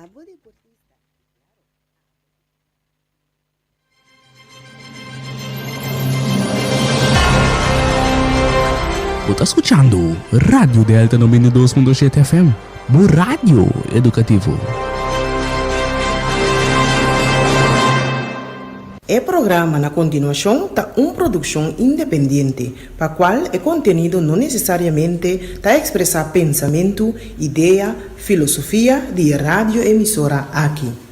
Abo deportista. Bo ta skuchando Radio Delta 92.7 FM, bo radio edukativo. E programa na kontinuashon ta un produkshon independiente, pa kual e kontenido no nesesariamente ta ekspresá pensamentu, idea, filosofia di e radioemisora aki.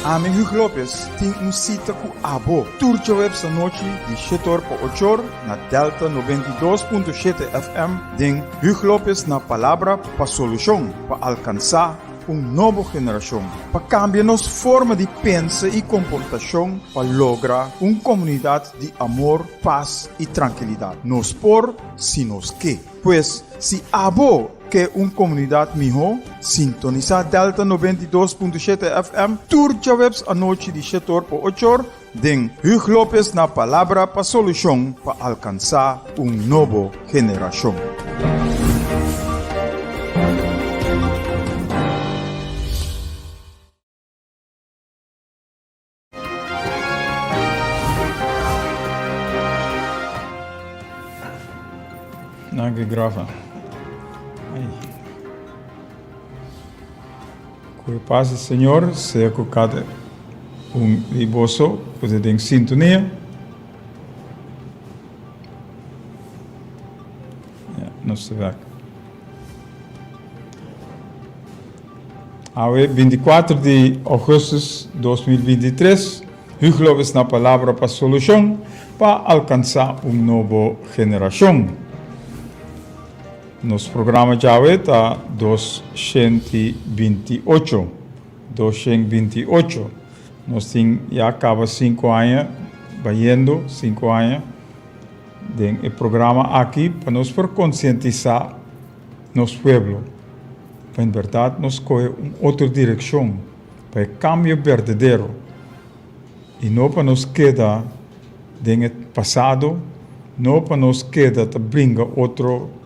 Ami Hugo Lopez tin un cita cu abo tur djaweps anochi di shete or pa ocho or na Delta 92.7 FM den Hugo Lopez na Palabra pa Solucion pa alcansa un nobo generacion pa cambia nos forma di pensa y comportacion pa logra un comunidad di amor, paz y trankilidad. Nos por si nos ke. Pues si abo ke un komunidat mihó, sintonisá Delta 92.7 FM tur djaweps anochi di shete or pa ocho or den Hugh Lopez na Palabra pa Solushon pa alkansá un nobo generashon. Dank Grafa. Ay. Ku e pas di Señor sea ku kada un di boso ku ta den sintonia. Ja, nos ta bek. Awe 24 di augustus 2023, Hugo Lopez na palabra pa solucion pa alcansa un nobo generacion. Nos programa djawe ta 228. 228. Nos tin ya caba 5 aña bayendo, 5 aña den e programa aki pa nos por concientisa nos pueblo pa en berdad nos coge un otro direccion pa e cambio berdadero y no pa nos keda den e pasado, no pa nos keda ta bringa otro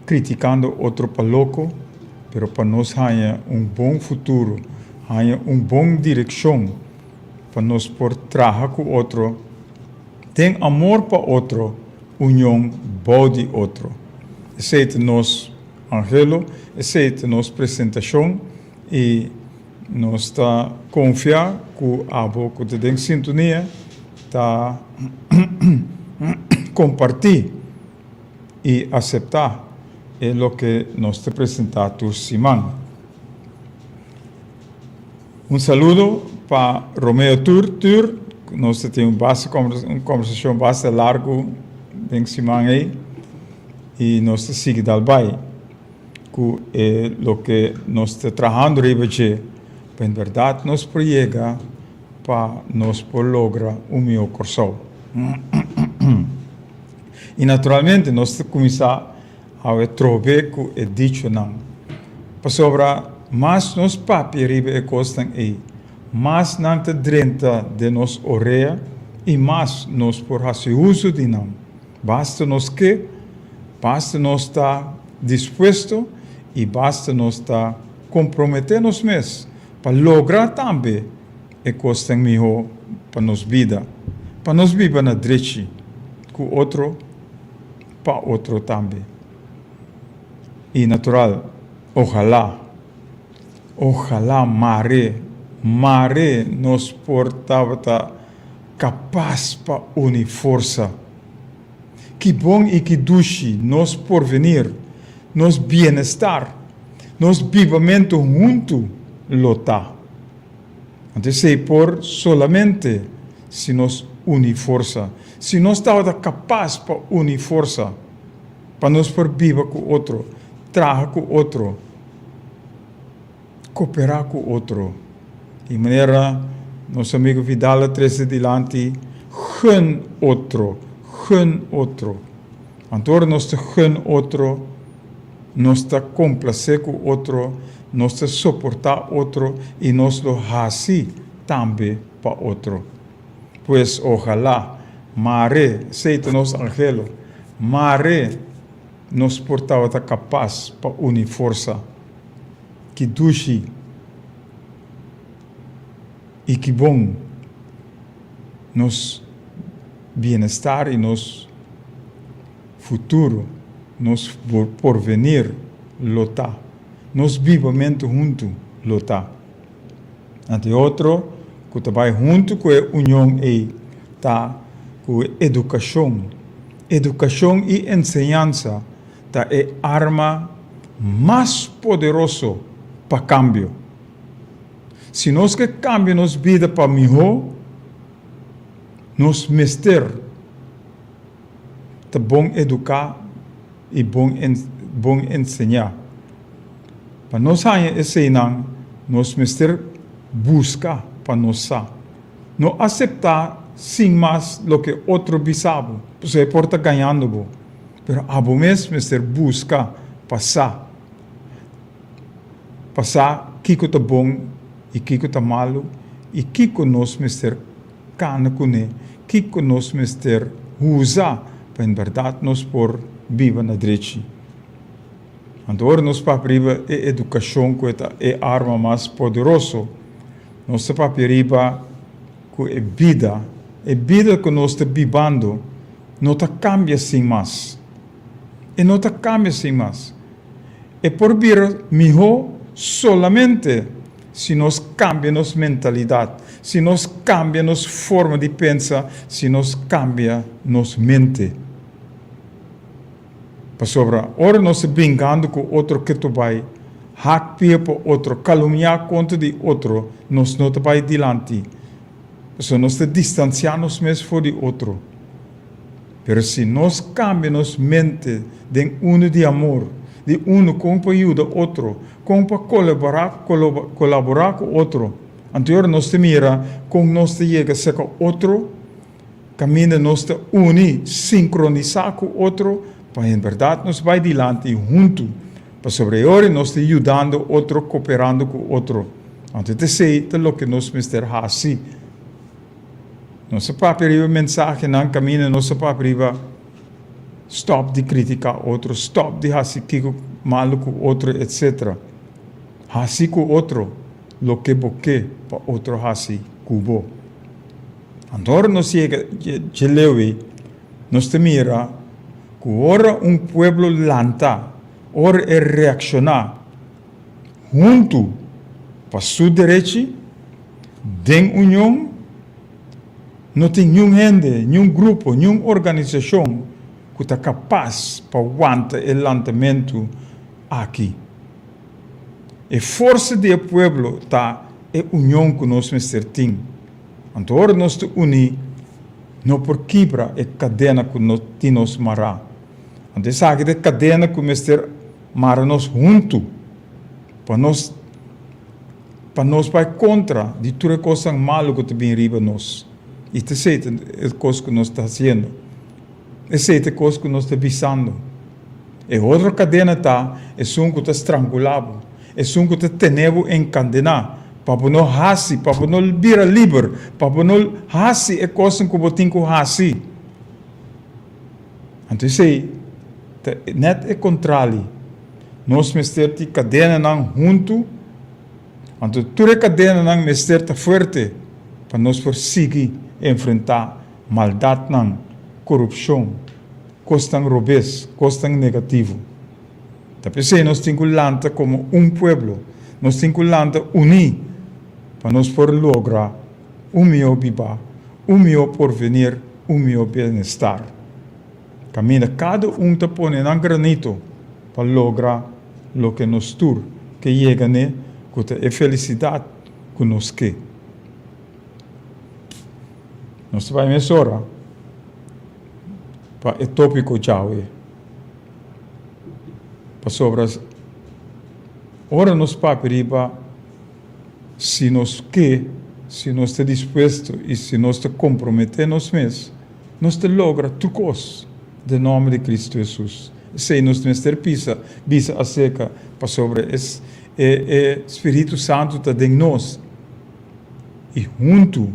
criticando otro pa loco, pero pa nos haña un bon futuro, haña un bon direccion pa nos por traha cu otro den amor pa otro, union bou di otro. Esei ta nos anhelo, esei ta nos presentacion y nos ta confia cu abo cu ta den sintonia ta comparti y acepta e loke nos ta presenta tur siman. Un saludo pa Romeo Tur Tur, nos ta tin un basta un conversacion basta largo den siman ey y nos ta sigui dal bay cu e loke nos ta trahando riba dje pa en berdad nos por yega pa nos por logra un miho Corsou. Y naturalmente nos ta cuminsa Awe trobe ku e dichonan. Pasobra mas nos papia riba e kosnan ei, mas nan ta drenta den nos orea i mas nos por hasi uso di nan. Basta nos ke, basta nos ta dispuesto i basta nos ta komprometé nos mes pa logra tambe e kosnan mihó pa nos bida, pa nos biba na drechi ku otro. pa otro tambe. I natural, ojalá, ojalá mare, mare nos por tabata kapas pa uni forsa. Ki bon i ki dushi nos porvenir, nos bienestar, nos bibamentu huntu lo ta. Anto esei por solamente si nos uni forsa. Si nos tabata kapas pa uni forsa pa nos por biba ku otro, traha ku otro, koperá ku otro. Di manera nos amigu Vidal a trese dilanti, gun otro, gun otro. Anto ora nos ta gun otro, nos ta komplasé ku otro, nos ta soportá otro i nos lo hasi. tambe pa otro. Pues ojalá, mare, esei ta nos anhelo, mare nos por tabata kapas pa uni forsa. Ki dushi i ki bon nos bienestar i nos futuro, nos porvenir lo ta. Nos bibamentu huntu lo ta. Anto e otro ku ta bai huntu ku e union ei ta ku edukashon. Edukashon i enseñansa ta e arma mas poderoso pa kambio. Si nos ke kambia nos bida pa mihó, nos mester ta bon eduká i bon bon enseñá. Pa nos haña eseinan, nos mester buska pa nos sa. No aseptá sin mas loke otro bisa bo, pasobra e por ta gañando bo. Pero abo mes mester buska pa sa, pa sa kiko ta bon i kiko ta malu i kiko nos mester kana kuné, kiko nos mester usa pa en bèrdat nos por biba na drechi. Anto ora nos papia riba e edukashon ku e ta e arma mas poderoso, nos ta papia riba ku e bida, e bida ku nos ta bibando no ta kambia sin mas. E no ta kambia sin mas. E por bira mihó solamente si nos kambia nos mentalidat, si nos kambia nos forma di pensa, si nos kambia nos mente. Pasobra ora nos ta bringando ku otro ketu bai, hak pia pa otro, kalumniá kontra di otro, nos no ta bai dilanti. Pasobra nos ta distansiá nos mes for di otro. Pero si nos kambia nos mente den unu di amor, di unu kon pa yuda otro, kon pa kolaborá kolaborá ku otro, anto ora nos ta mira kon nos ta yega serka otro, kaminda nos ta uni, sinkronisá ku otro, pa en bèrdat nos bai dilanti huntu, pasobra e ora nos ta yudando otro, koperando ku otro. Anto esei ta loke nos mester hasi. Nos a papia riba mensahenan kaminda nos a papia riba stòp di kritiká otro, stòp di hasi kiko malu ku otro etsetera. Hasi ku otro loke bo ke pa otro hasi ku bo. Anto ora nos yega dje leu ei, nos ta mira ku ora un pueblo lanta, ora e reakshoná huntu pa su derechi, Den union no tin niun hende, niun grupo, niun organisashon ku ta kapas pa wanta e lantamentu aki. E forsa di e pueblo ta e union ku nos mester tin. Anto ora nos ta uní, no por kibra e kadena ku tin nos mará. Anto esaki ta e kadena ku mester mara nos huntu pa nos. Pa nos bai kontra di tur e kosnan malu ku ta bin riba nos. I ta esei ta e kos ku nos ta hasiendo. Esei ta e kos ku nos ta bisando. E otro kadena ta esun ku ta strangulá bo, esun ku ta tene bo enkandená pa bo no hasi, pa bo no bira liber, pa bo no hasi e kosnan ku bo tin ku hasi. Anto esei ta nèt e kontrali. Nos mester tin kadenanan huntu, anto tur e kadenanan mester ta fuerte pa nos por sigui enfrentá maldatnan, korupshon, kosnan robes, kosnan negativo. Ta p'esei nos tin ku lanta komo un pueblo, nos tin ku lanta uní pa nos por logra un mihó bibá, un mihó porvenir, un mihó bienestar. Kaminda kada un ta pone nan granito pa logra loke nos tur ke yega n'e, ku ta e felisidat ku nos ke. Nos ta bai mesora pa e tópiko djawe, pasobra ora nos papia riba si nos ke, si nos ta dispuesto i si nos ta komprometé nos mes, Nos ta logra tur kos den nòmber di Kristu Hesus. Esei nos mester pisa, bisa aserka, pasobra e e Spiritu Santu ta den nos. I huntu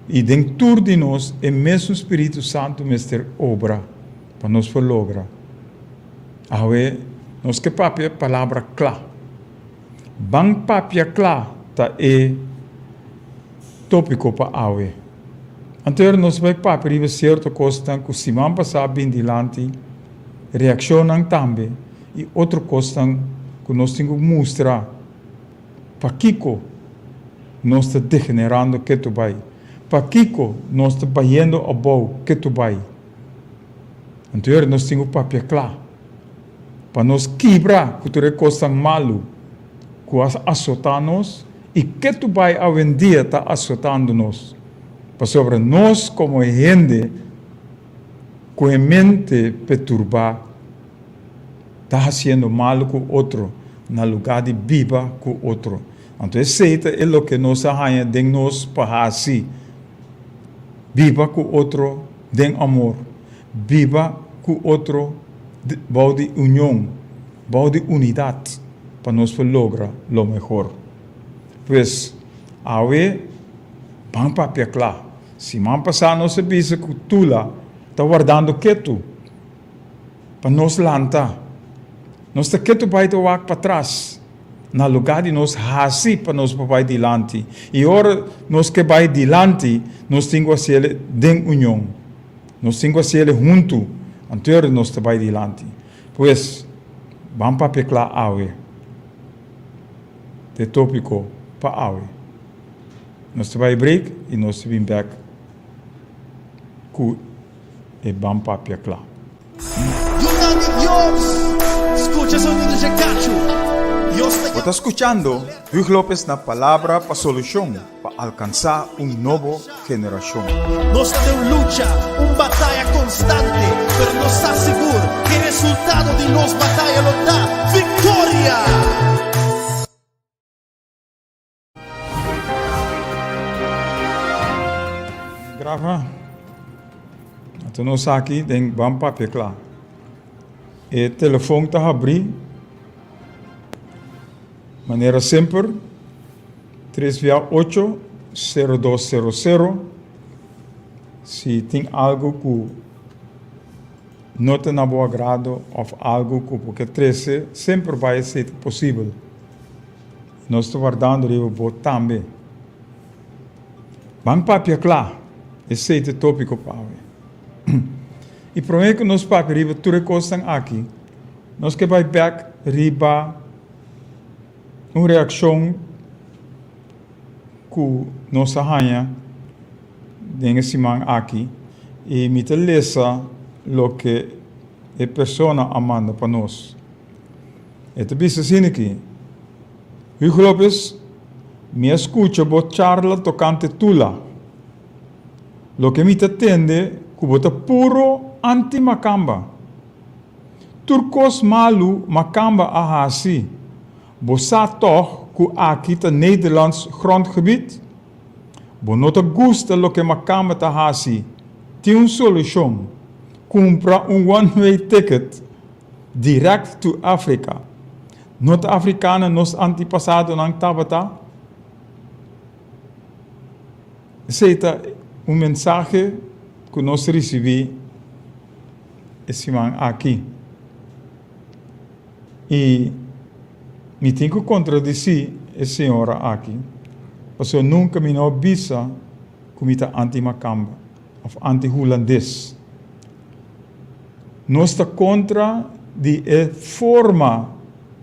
i den tur di nos e mesun Spiritu Santu mester obra pa nos por logra. Awe nos ke papia palabra kla. Ban papia kla ta e tópiko pa awe. Anterior nos bai papia riba sierto kosnan ku siman pasá bin dilanti, reakshonnan tambe i otro kosnan ku nos tin ku mustra pakiko nos ta degenerando ketu bai, pakiko nos ta bayendo abou ketu bai. Anterior nos tin ku papia kla. Pa nos kibra ku tur e kosnan malu ku a asotá nos i ketu bai awendia ta asotando nos. Pasobra nos komo hende ku e mente peturbá ta hasiendo malu ku otro na lugá di biba ku otro. Anto esei ta e loke nos a haña den nos pa hasi, biba ku otro den amor. Biba ku otro bou di union, bou di unidat pa nos por logra lo mehor. Pues, awe ban papia kla. Siman pasá nos a bisa ku Tula ta wardando ketu pa nos lanta. Nos ta ketu bai ta wak patras na lugá di nos hasi pa nos por bai dilanti. I ora nos ke bai dilanti, nos tin ku hasiel den union. Nos tin ku hasiel huntu, anto nos ta bai dilanti. Pues, ban papia kla awe. Ta e topiko pa awe. Nos ta bai break i nos ta bin bek ku e ban papia kla. Yunan di Dios, skucha sonido dje kachu. Dios ta Bo ta skuchando Huug Lopez na Palabra pa Solushon pa alkansá un nobo generashon. Nos ta den un lucha, un bataya konstante, pero nos sa sigur ku e resultado di nos bataya lo ta viktoria! Grava. Anto nos aki den Ban Papia Kla. E telefon ta habrí manera semper tres via ocho sero dos sero sero. Si tin algu ku no ta na bo agrado òf algu ku bo ke trese semper bai esei ta posibel. Nos ta wardando riba bo tambe. Ban papia kla, esei ta e tópiko pa awe. I promé ku nos papia riba tur e kosnan aki, nos ke bai bèk riba un reakshon ku nos a haña den e siman aki i mi ta lesa loke e persona a manda pa nos. E ta bisa asina aki, Hugo Lopez, mi a skucha bo charla tokante Tula. Loke mi ta tende ku bo ta puro anti-makamba. Tur kos malu makamba a hasi, bo sa tòg ku aki ta Nederlands grondgebied? Bo no ta gusta loke makamba ta hasi, tin un solushon, kumpra un one-way ticket Direct to Africa. No ta africano nos antipasadonan tabata? Esey ta un mensahe cu nos ricibi e siman aki. Y mi tin cu contradeci e señora aki, pasobra nunca mi no a bisa cu mi ta anti-macamba of anti-hulandes. Nos ta kontra di e forma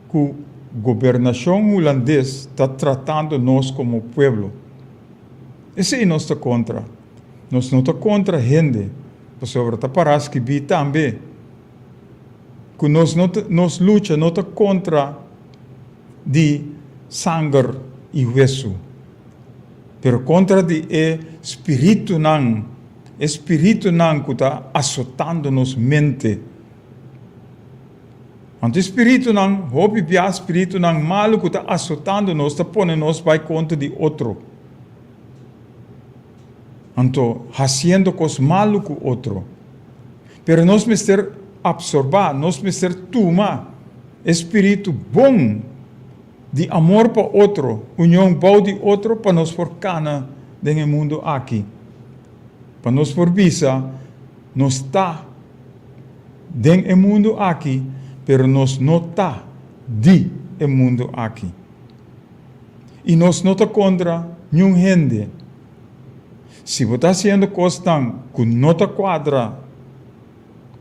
ku gobernashon hulandes ta tratando nos komo pueblo. Esei nos ta kontra. Nos no ta kontra hende, pasobra ta pará skibí tambe ku nos no ta nos lucha no ta kontra di sanger i wesu, pero kontra di e spiritunan. E spiritunan ku ta asotando nos mente. Anto e spiritunan, hopi bia spiritunan malu ku ta asotando nos ta pone nos bai kontra di otro. Anto hasiendo kos malu ku otro. Pero nos mester apsorbá, nos mester tuma e spiritu bon di amor pa otro, union bou di otro pa nos por kana. den e mundu aki. Pa nos por bisa, nos ta den e mundu aki, pero nos no ta di e mundu aki. I nos no ta kontra niun hende. Si bo ta hasiendo kosnan ku no ta kuadra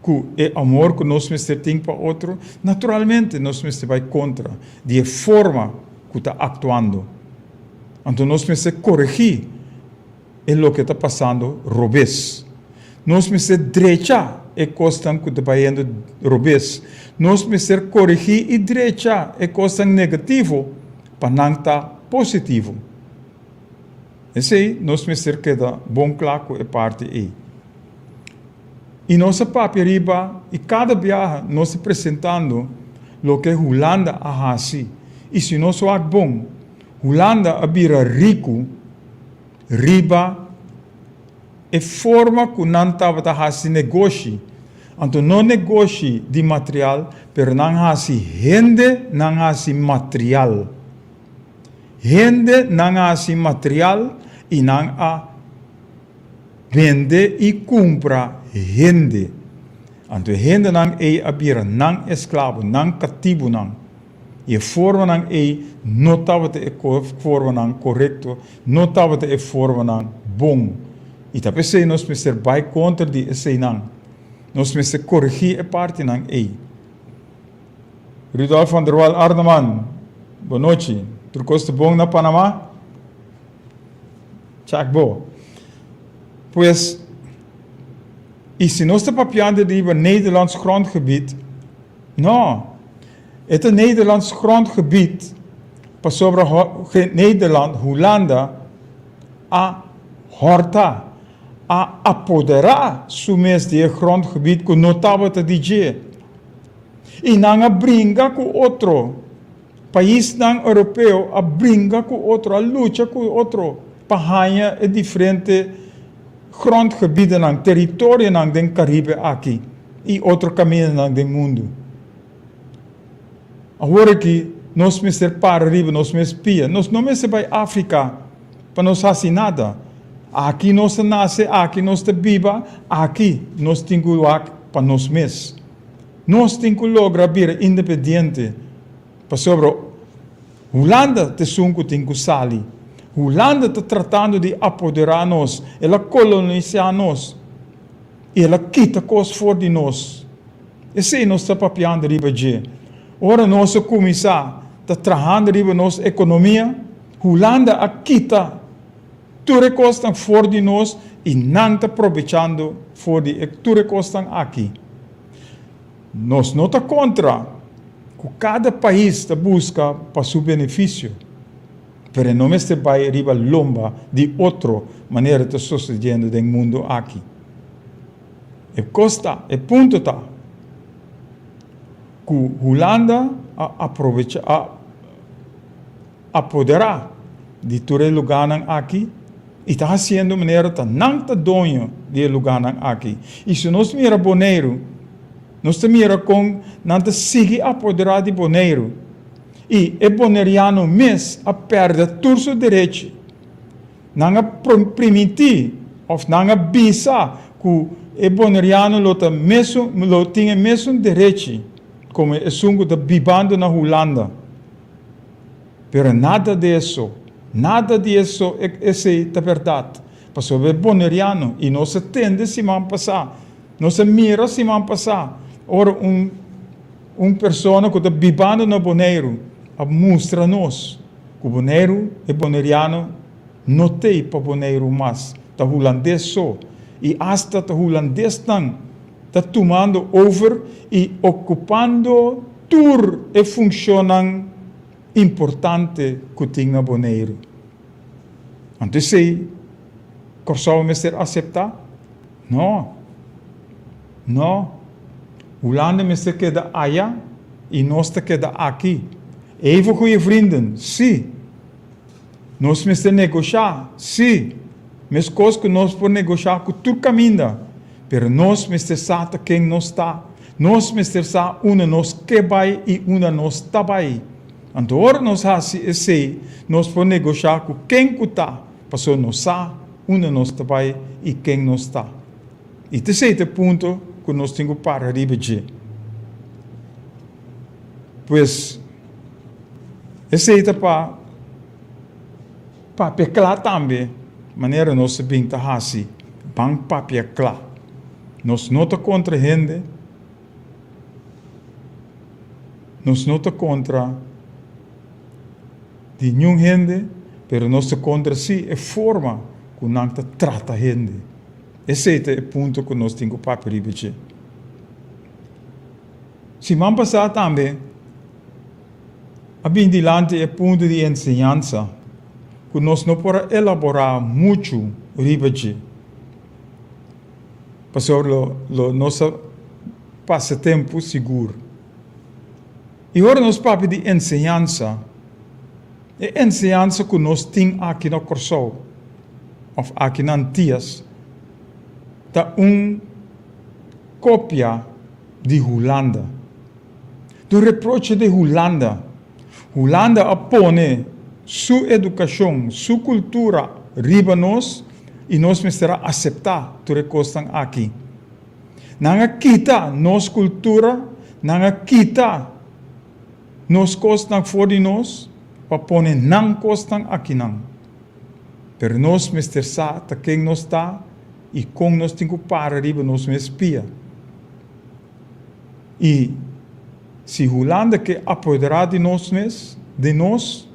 ku e amor ku nos mester tin pa otro, naturalmente nos mester bai kontra di e forma ku ta aktuando. Anto nos mester koregí e loke ta pasando robes. Nos mester drecha e kosnan ku ta bayendo robes. Nos mester koregí i drecha e kosnan negativo pa nan ta positivo. Esei nos mester keda bon kla ku e parti ei. I nos a papia riba i kada biaha nos ta presentando loke Hulanda a hasi. I si nos wak bon, Hulanda a bira riku riba e forma ku nan tabata hasi negoshi. Anto no negoshi di material, pero nan hasi hende, nan hasi material. Hende nan a hasi material i nan a bende i kumpra hende. Anto e hendenan ei a bira nan esklabo, nan katibunan. I e formanan ei no tabata e formanan korekto, no tabata e formanan bon. I ta p'esei nos mester bai kontra di eseinan. Nos mester koregí e partinan ei. Rudolf van der Wal Arneman, bonochi. Tur kos ta bon na Panama? Chak bo. Pues, i si nos ta papiando riba Nederlands grondgebied, no, e ta Nederlands grondgebied pasobra Nederland, Hulanda, a hòrta, a apoderá su mes di e grondgebied ku no tabata di dje. I nan a bringa ku otro. Paisnan europeo a bringa ku otro, a lucha ku otro pa haña e diferente grondgebiedennan, teritorionan den Karibe aki i otro kamindanan den mundu. Awor aki nos mester para riba nos mes pia. Nos no mester bai Afrika pa nos hasi nada. Aki nos ta nase, aki nos ta biba, aki nos tin ku wak pa nos mes. Nos tin ku logra bira independiente pasobra Hulanda ta esun ku tin ku sali. Hulanda ta tratando di apoderá nos, el a kolonisá nos i el a kita kos for di nos. Esei nos ta papiando riba dje. Ora nos a kuminsá ta trahando riba nos ekonomia, Hulanda a kita tur e kosnan for di nos i nan ta probechando for di e tur e kosnan aki. Nos no ta kontra ku kada pais ta buska pa su benefisio, pero e no mester bai riba lomba di otro manera ta sosediendo den mundu aki. E kos ta, e punto ta ku Hulanda a aprovecha, a apoderá di tur e lugánan aki i ta hasiendo manera ta nan ta doño di e lugánan aki. I si nos mira Boneiru, nos ta mira kon nan ta sigui apoderá di Boneiru i e boneriano mes a pèrdè tur su derechi. Nan a primintí òf nan a bisa ku e boneriano lo ta mesun lo tin e mesun derechi komo esun ku ta bibando na Hulanda. Pero nada di eso, nada di eso esei ta bèrdat. Pasobra e boneriano, i nos a tende siman pasá, nos a mira siman pasá, ora un un persona ku ta bibando na Boneiru a mustra nos ku Boneiru, e boneriano no t'ei pa Boneiru mas, ta hulandes so, i asta ta hulandesnan ta tumando over i okupando tur e funshonnan importante ku tin na Boneiru. Anto esei Kòrsou mester aseptá? No. No. Hulanda mester keda aya i nos ta keda aki. Even goeie vrienden, sí. Nos mester negoshá, sí, meskos ku nos por negoshá ku tur kaminda, pero nos mester sa ta ken nos ta. Nos mester sa unda nos ke bai i unda nos ta bai. Anto ora nos hasi esei, nos por negoshá ku ken ku ta. Pasobra nos sa unda nos ta bai i ken nos ta. I ta esei ta e punto ku nos tin ku para riba dje. Pues, esei ta pa papia kla tambe, manera nos ta bin ta hasi, ban papia kla. Nos no ta kontra hende, nos no ta kontra di niun hende, pero nos ta kontra sí e forma ku nan ta trata hende. Esei ta e punto ku nos tin ku papia riba dje. Siman pasá tambe a bin dilanti e punto di enseñansa ku nos no por a elaborá muchu riba dje, pasobra lo lo nos a pasa tempu sigur. I ora nos papia di enseñansa, e enseñansa ku nos tin aki na Kòrsou òf aki na Antias ta un kopia di Hulanda. Ta un reproche di Hulanda. Hulanda a pone su edukashon, su kultura riba nos i nos mester a aseptá tur e kosnan aki. Nan a kita nos kultura, nan a kita nos kosnan for di nos pa pone nan kosnan akinan. Pero nos mester sa ta ken nos ta i kon nos tin ku para riba nos mes pia. I si Hulanda ke apoderá di nos mes, di nos,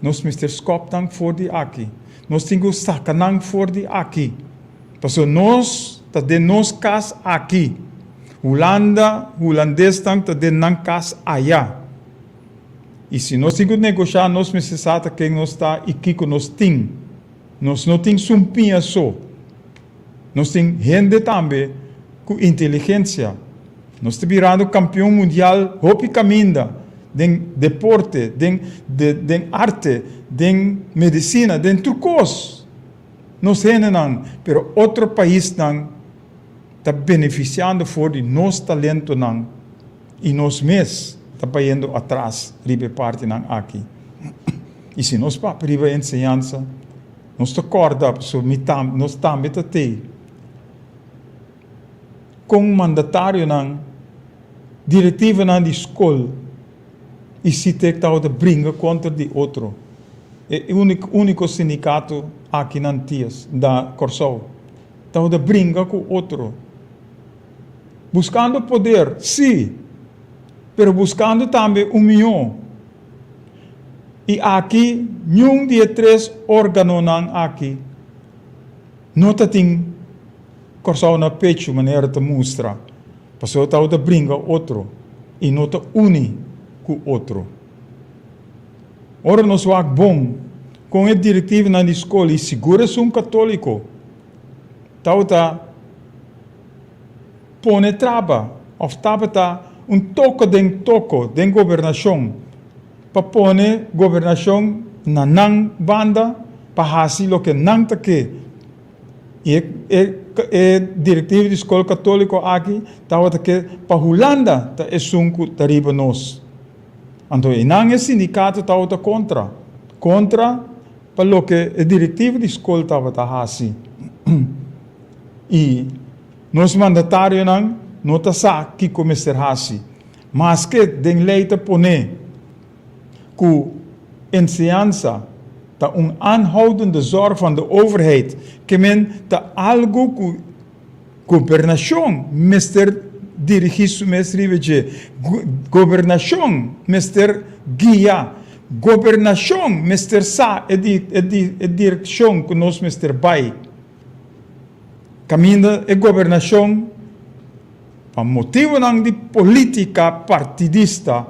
nos mester skòp nan for di aki. Nos tin ku saka nan for di aki. Pasobra nos ta den nos kas aki. Hulanda, hulandesnan ta den nan kas aya. I si nos tin ku negoshá, nos mester sa ta ken nos ta i kiko nos tin. Nos no tin sumpiña so. Nos tin hende tambe ku inteligensia. Nos ta birando kampion mundial hopi kaminda den deporte, den den arte, den medisina, den tur kos. Nos hendenan, pero otro paisnan ta benefisiando for di nos talentonan i nos mes ta bayendo atras riba e partinan aki. I si nos papia riba enseñansa, nos ta kòrda pasobra mi tam, nos tambe ta tei kon mandatarionan, direktivonan di skol i Sitek tabata bringa kontra di otro. E úniko sindikato aki na Antias, na Kòrsou, tabata bringa ku otro. Buskando poder, sí, pero buskando tambe un mihó. I aki niun di e tres órganonan aki no ta tin Kòrsou na pechu manera ta mustra, pasobra tabata bringa otro i no ta uni ku otro. Ora nos wak bon kon e direktivonan di skol i sigur esun katóliko tabata pone traba òf tabata un toko den toko den gobernashon pa pone gobernashon na nan banda pa hasi loke nan ta ke. I e e e direktiva di skol katóliko aki tabata ke pa Hulanda ta esun ku ta riba nos. Anto einan e sindikato tabata kontra, kontra pa loke e direktiva di skol tabata hasi. I nos mandatarionan no ta sa kiko mester hasi. Maske den lei ta pone ku enseñansa ta un aanhoudende zorg van de overheid, ke men ta algu ku gobernashon mester dirigí su mes riba dje, gobernashon mester guia, gobernashon mester sa e e direkshon ku nos mester bai. Kaminda e gobernashon pa motibonan di politica partidista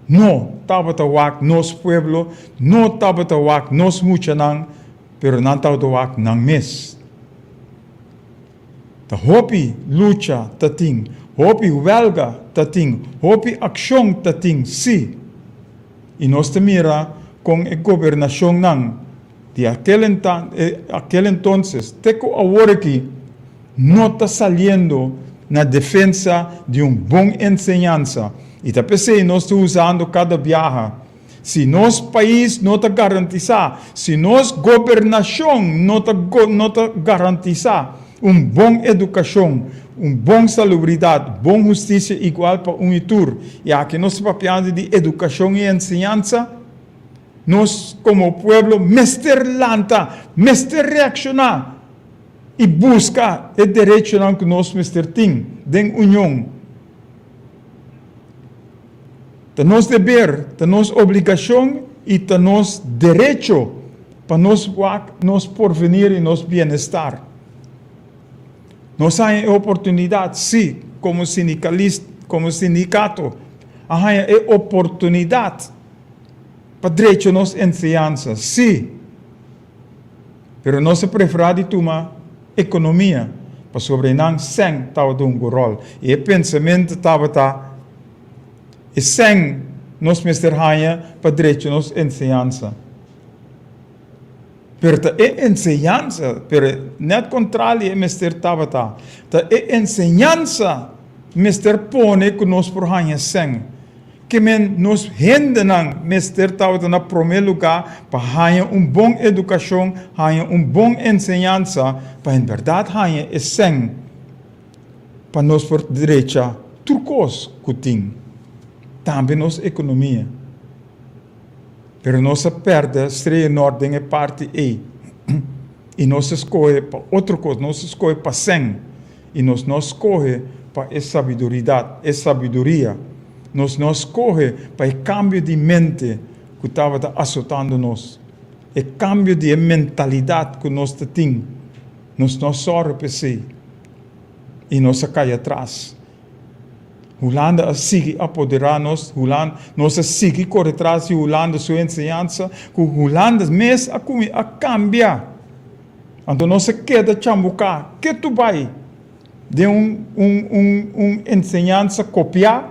no tabata wak nos pueblo, no tabata wak nos muchanan, pero nan tabata wak nan mes. Ta hopi lucha ta tin, hopi welga ta tin, hopi accion ta tin, si. Y nos ta mira con e gobernacionnan di aquel aquel entonces te cu awor aki no ta saliendo na defensa di un bon enseñansa y ta p'esey nos ta usando cada biaha. Si nos pais no ta garantisá, si nos gobernashon no ta no ta garantisá un bon edukashon, un bon salubridat, bon hustisia igual pa un i tur, i aki nos ta papiando di edukashon i enseñansa, nos komo pueblo mester lanta, mester reakshoná i buska e derechonan ku nos mester tin den union. Ta nos deber, ta nos obligashon i ta nos derecho pa nos wak nos porvenir i nos bienestar. Nos haña e oportunidat, sí, komo sindikalist, komo sindikato, a haña e oportunidat pa drecha nos enseñansa, sí, pero nos a preferá di tuma ekonomia pasobra einan sèn tabata hunga un ròl i e pensamentu tabata, E sèn nos mester haña pa drecha nos enseñansa. Pero ta e enseñansa, pero nèt kontrali e mester tabata, ta e enseñansa mester pone ku nos por haña sèn. Ke men nos hendenan mester tabata na promé lugá pa haña un bon edukashon, haña un bon enseñansa, pa en bèrdat haña e sèn. Pa nos por drecha tur kos ku tin, tambe nos ekonomia. Pero nos a pèrdè Strea Nort den e parti ei i nos a skohe pa otro kos, nos a skohe pa sèn i nos no a skohe pa e sabiduridat, e sabiduria. Nos no a skohe pa e kambio di mente ku tabata asotando nos, e kambio di e mentalidat ku nos ta tin. Nos no a sòru pa esei i nos a kai atras. Hulanda a sigui apoderá nos, Hulanda, nos a sigui kore tras di Hulanda su enseñansa, ku Hulanda mes a kumi a kambia. Anto nos a keda chambuká ketu bai den un un un un enseñansa kopiá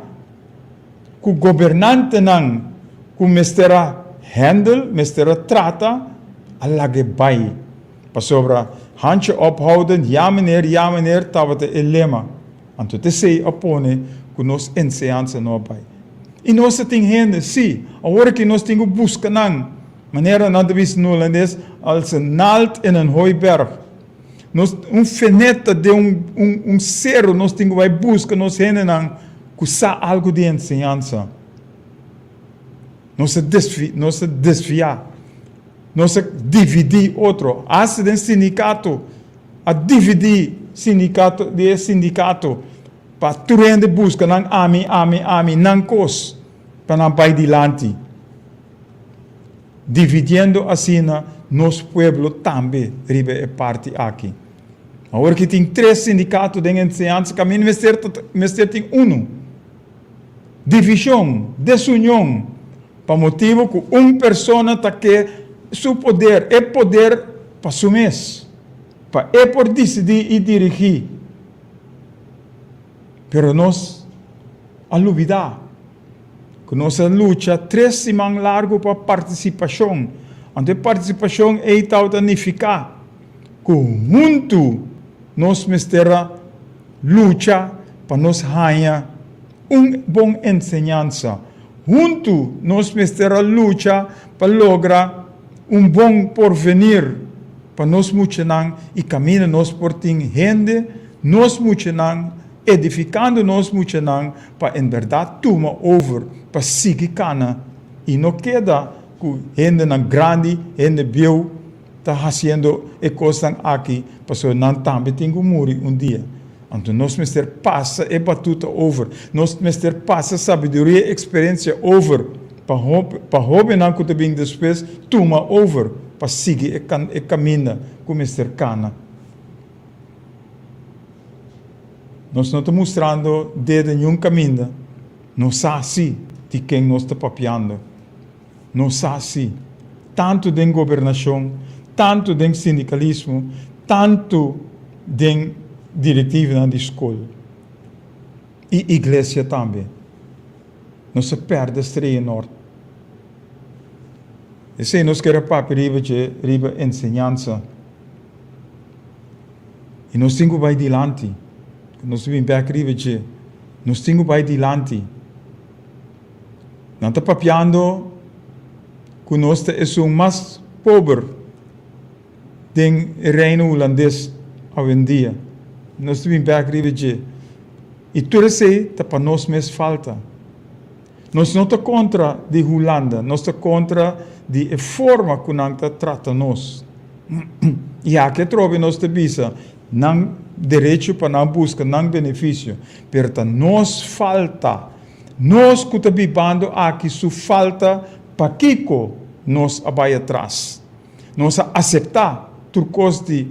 ku gobernantenan ku mester a handle, mester a trata, a lag'é bai. Pasobra handje ophouden, ja meneer, ja meneer tabata e lema. Anto t'esei a pone ku nos enseñansa no a bai. I nos ta tin hende, sí, awor aki nos tin ku buska nan, manera nan ta bisa na hulandes, als een naald in een hooiberg. Nos, un feneta den un, un, un sero nos tin ku bai buska nos hendenan ku sa algu di enseñansa. Nos a desvi, nos a desviá. Nos a dividí otro. Asta den sindikato a dividí sindikato di e sindikato pa tur hende buska nan ami, ami, ami, nan kos pa nan bai dilanti. Dividiendo asina nos pueblo tambe riba e parti aki. Awor ki tin tres sindikato den enseñansa kaminda mester mester tin unu. Divishon, desunion. Pa motibu ku un persona ta ke su poder, e poder pa su mes, pa e por disidí i dirigí. Pero nos a lubidá ku nos a lucha tres siman largu pa partisipashon. Anto e partisipashon ei tabata nifiká ku huntu nos mester a lucha pa nos haña un bon enseñansa. Huntu nos mester a lucha pa logra un bon porvenir pa nos muchanan i kaminda nos por tin hende, nos muchanan, edifikando nos muchanan pa en bèrdat tuma over pa sigui kana i no keda ku hendenan grandi, hende bieu ta hasiendo e kosnan aki pasobra nan tambe tin ku muri un dia. Anto nos mester pasa e batuta over, nos mester pasa sabiduria i eksperensia over pa pa hóbennan ku ta bin despues tuma over pa sigui e e kaminda ku mester kana. Nos no ta mustrando dedo niun kaminda, nos sa si di ken nos ta papiando. Nos sa si, tantu den gobernashon, tantu den sindikalismo, tantu den direktivanan di skol i iglesia tambe. Nos a pèrdè Strea Nort. Esei nos kere papia riba dje, riba enseñansa. I nos tin ku bai dilanti. Nos ta bin bèk riba dje. Nos tin ku bai dilanti. Nan ta papiando. ku nos ta esun mas pober den e Reino Hulandes awendia. Nos ta bin bek riba dje. I tur esei ta pa nos mes falta. Nos no ta kontra di Hulanda, nos ta kontra di e forma ku nan ta trata nos. I aki atrobe nos ta bisa nan derecho pa nan buska nan benefisio, pero ta nos falta, nos ku ta bibando aki su falta pakiko nos a bai atras. Nos a aseptá tur kos di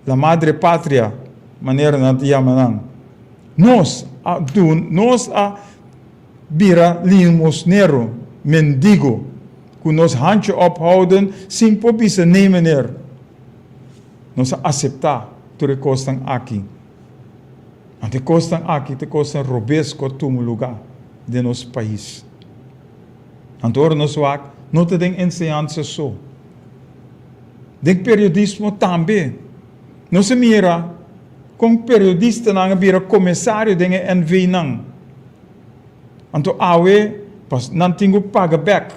la madre patria, manera nan ta yama nan. Nos a dun, nos a bira limosnero, mendigo, ku nos hanchi ophouden sin por bisa nee meneer. Nos a aseptá tur e kosnan aki. Anto e kosnan aki ta e kosnan robes ku a tuma lugá den nos pais. Anto ora nos wak, no ta den enseñansa so. Den periodismo tambe. Nos a mira kon periodistanan a bira komisario den e NV-nan. Anto awe pas nan tin ku paga bèk.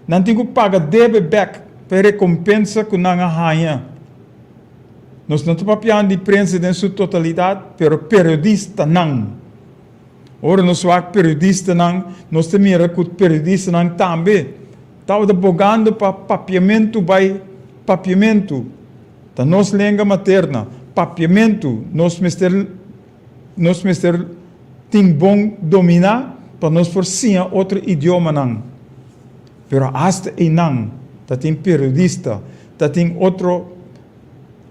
Nan tin ku paga debe bèk pa e rekompensa ku nan a haña. Nos no ta papiando di prensa den su totalidat, pero periodistanan. Ora nos wak periodistanan, nos ta mira ku periodistanan tambe tabata bogando pa papiamentu bai papiamentu. Ta nos lenga materna, papiamentu, nos mester nos mester tin bon dominá pa nos por siña otro idiomanan. Pero asta einan ta tin periodista, ta tin otro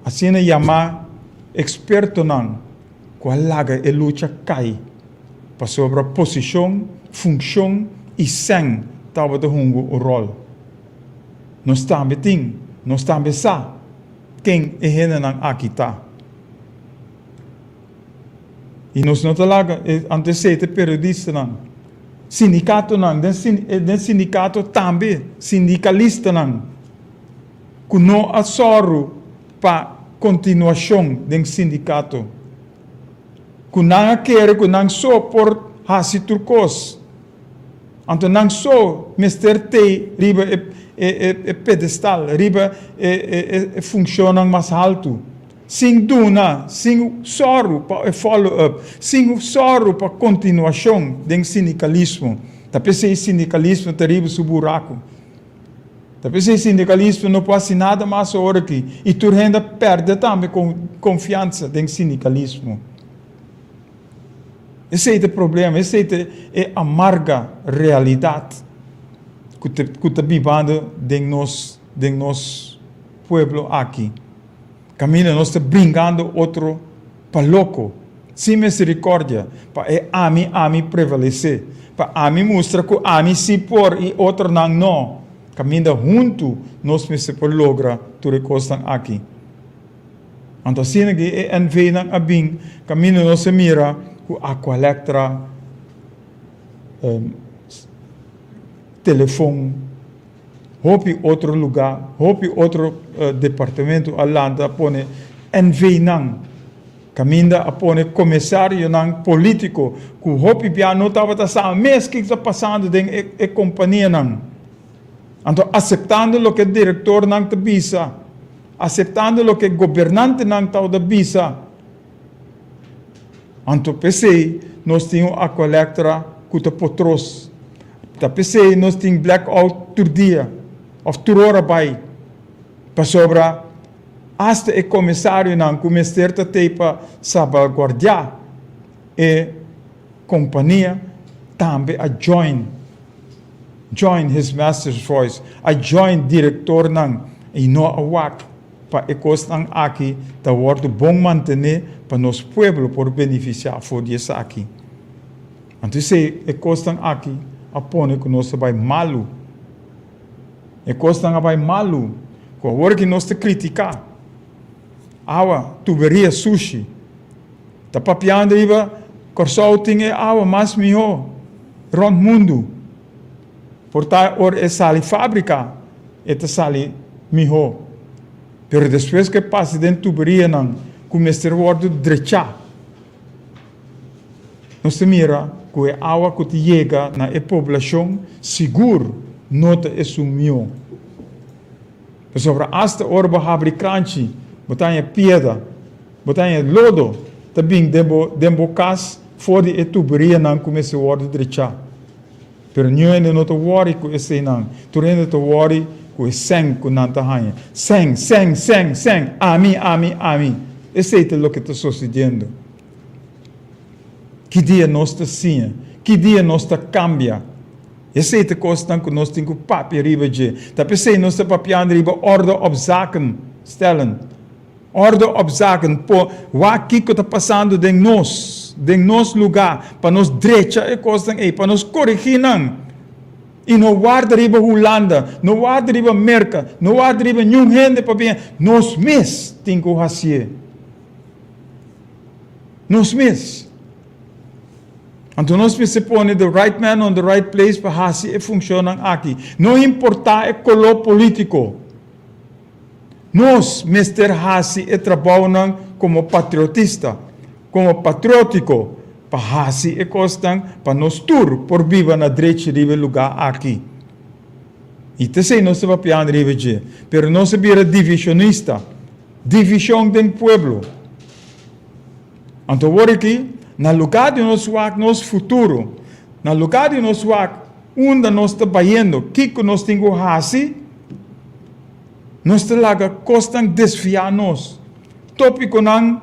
asina yamá ekspertonan ku a laga e lucha kai pasobra posishon, funshon i sèn tabata hunga un ròl. Nos tambe tin, nos tambe sa ken e hendenan aki ta. I nos no ta laga e antesete periodistanan, sindikatonan, den den sindikato tambe sindikalistanan ku no a sòru pa kontinuashon den sindikato, ku nan a kere ku nan so por hasi tur kos. Anto nan so mester tei riba e pedestal, riba e funshonnan mas haltu, sin duna, sin sòru pa e follow up, sin sòru pa kontinuashon den sindikalismo. Ta p'esei sindikalismo ta riba su buraku. Ta p'esei sindikalismo no por hasi nada mas ora aki i tur hende a pèrdè tambe konfiansa den sindikalismo. Esei ta e problema, esei ta e amarga realidat ku ta ku ta bibando den nos den nos pueblo aki. Kaminda nos ta bringando otro pa loko, sin misericordia, pa e ami ami prevalesé, pa ami mustra ku ami si por i otronan no. Kaminda huntu nos mester por logra tur e kosnan aki. Anto asina ki e NV-nan a bin kaminda nos a mira ku Aqualectra, telefon, hopi otro lugá, hopi otro departamento a lanta a pone NV-nan kaminda a pone komisarionan polítiko ku hopi bia no tabata sa mes kiko ta pasando den e kompanianan. Anto aseptando loke direktornan ta bisa. Aseptando loke gobernantenan tabata bisa. Anto p'esei nos tin un Aqualectra ku ta potros. Ta p'esei nos tin blackout tur dia òf tur ora bai. Pasobra asta e komisarionan ku mester ta tei pa salbaguardiá e kompania tambe a join. Join his master's voice, a join directornan y no a wak pa e cosnan aki ta wordo bon mantene pa nos pueblo por beneficia for di esaki. Anto esey e cosnan aki a pone cu nos ta bay malu. E cosnan a bay malu cu awor ki nos ta critica awa tuberia sushi. Ta papiando riba Kòrsou tin e awa mas mihó rònt mundu. Por ta ora e sali fábrika e ta sali mihó. Pero despues ku e pasa den tuberianan ku mester wòrdu drechá, nos ta mira ku e awa ku ta yega na e poblashon sigur no ta esun mihó. Pasobra asta ora bo habri kranchi, bo ta haña piedra, bo ta haña lodo ta bin den bo den bo kas for di e tuberianan ku mester wòrdu drechá. Pero niun hende no ta wòri ku eseinan, tur hende ta wòri ku e sèn ku nan ta haña. Sèn, sèn, sèn, sèn, ami, ami, ami. Esei ta loke ta sosediendo. Ki dia nos ta siña? Ki dia nos ta kambia? Esei ta kosnan ku nos tin ku papia riba dje. Ta p'esei nos ta papiando riba orde op zaken stellen. Orde op zaken, po wak kiko ta pasando den nos, den nos lugá, pa nos drecha e kosnan ei, pa nos korigí nan. I no warda riba Hulanda, no warda riba Merka, no warda riba niun hende pabia nos mes tin ku hasié. Nos mes. Anto nos mester pone the right man on the right place pa hasi e funshonnan aki. No importá e koló polítiko. Nos mester hasi e trabounan komo patriotista, komo patriótiko pa hasi e kosnan pa nos tur por biba na drechi riba e lugá aki. I ta esei nos ta papiando riba dje. Pero nos a bira divishonista. Divishon den pueblo. Anto awor aki, na lugá di nos wak nos futuro, na lugá di nos wak unda nos ta bayendo, kiko nos tin ku hasi, nos ta laga kosnan desviá nos. Tópikonan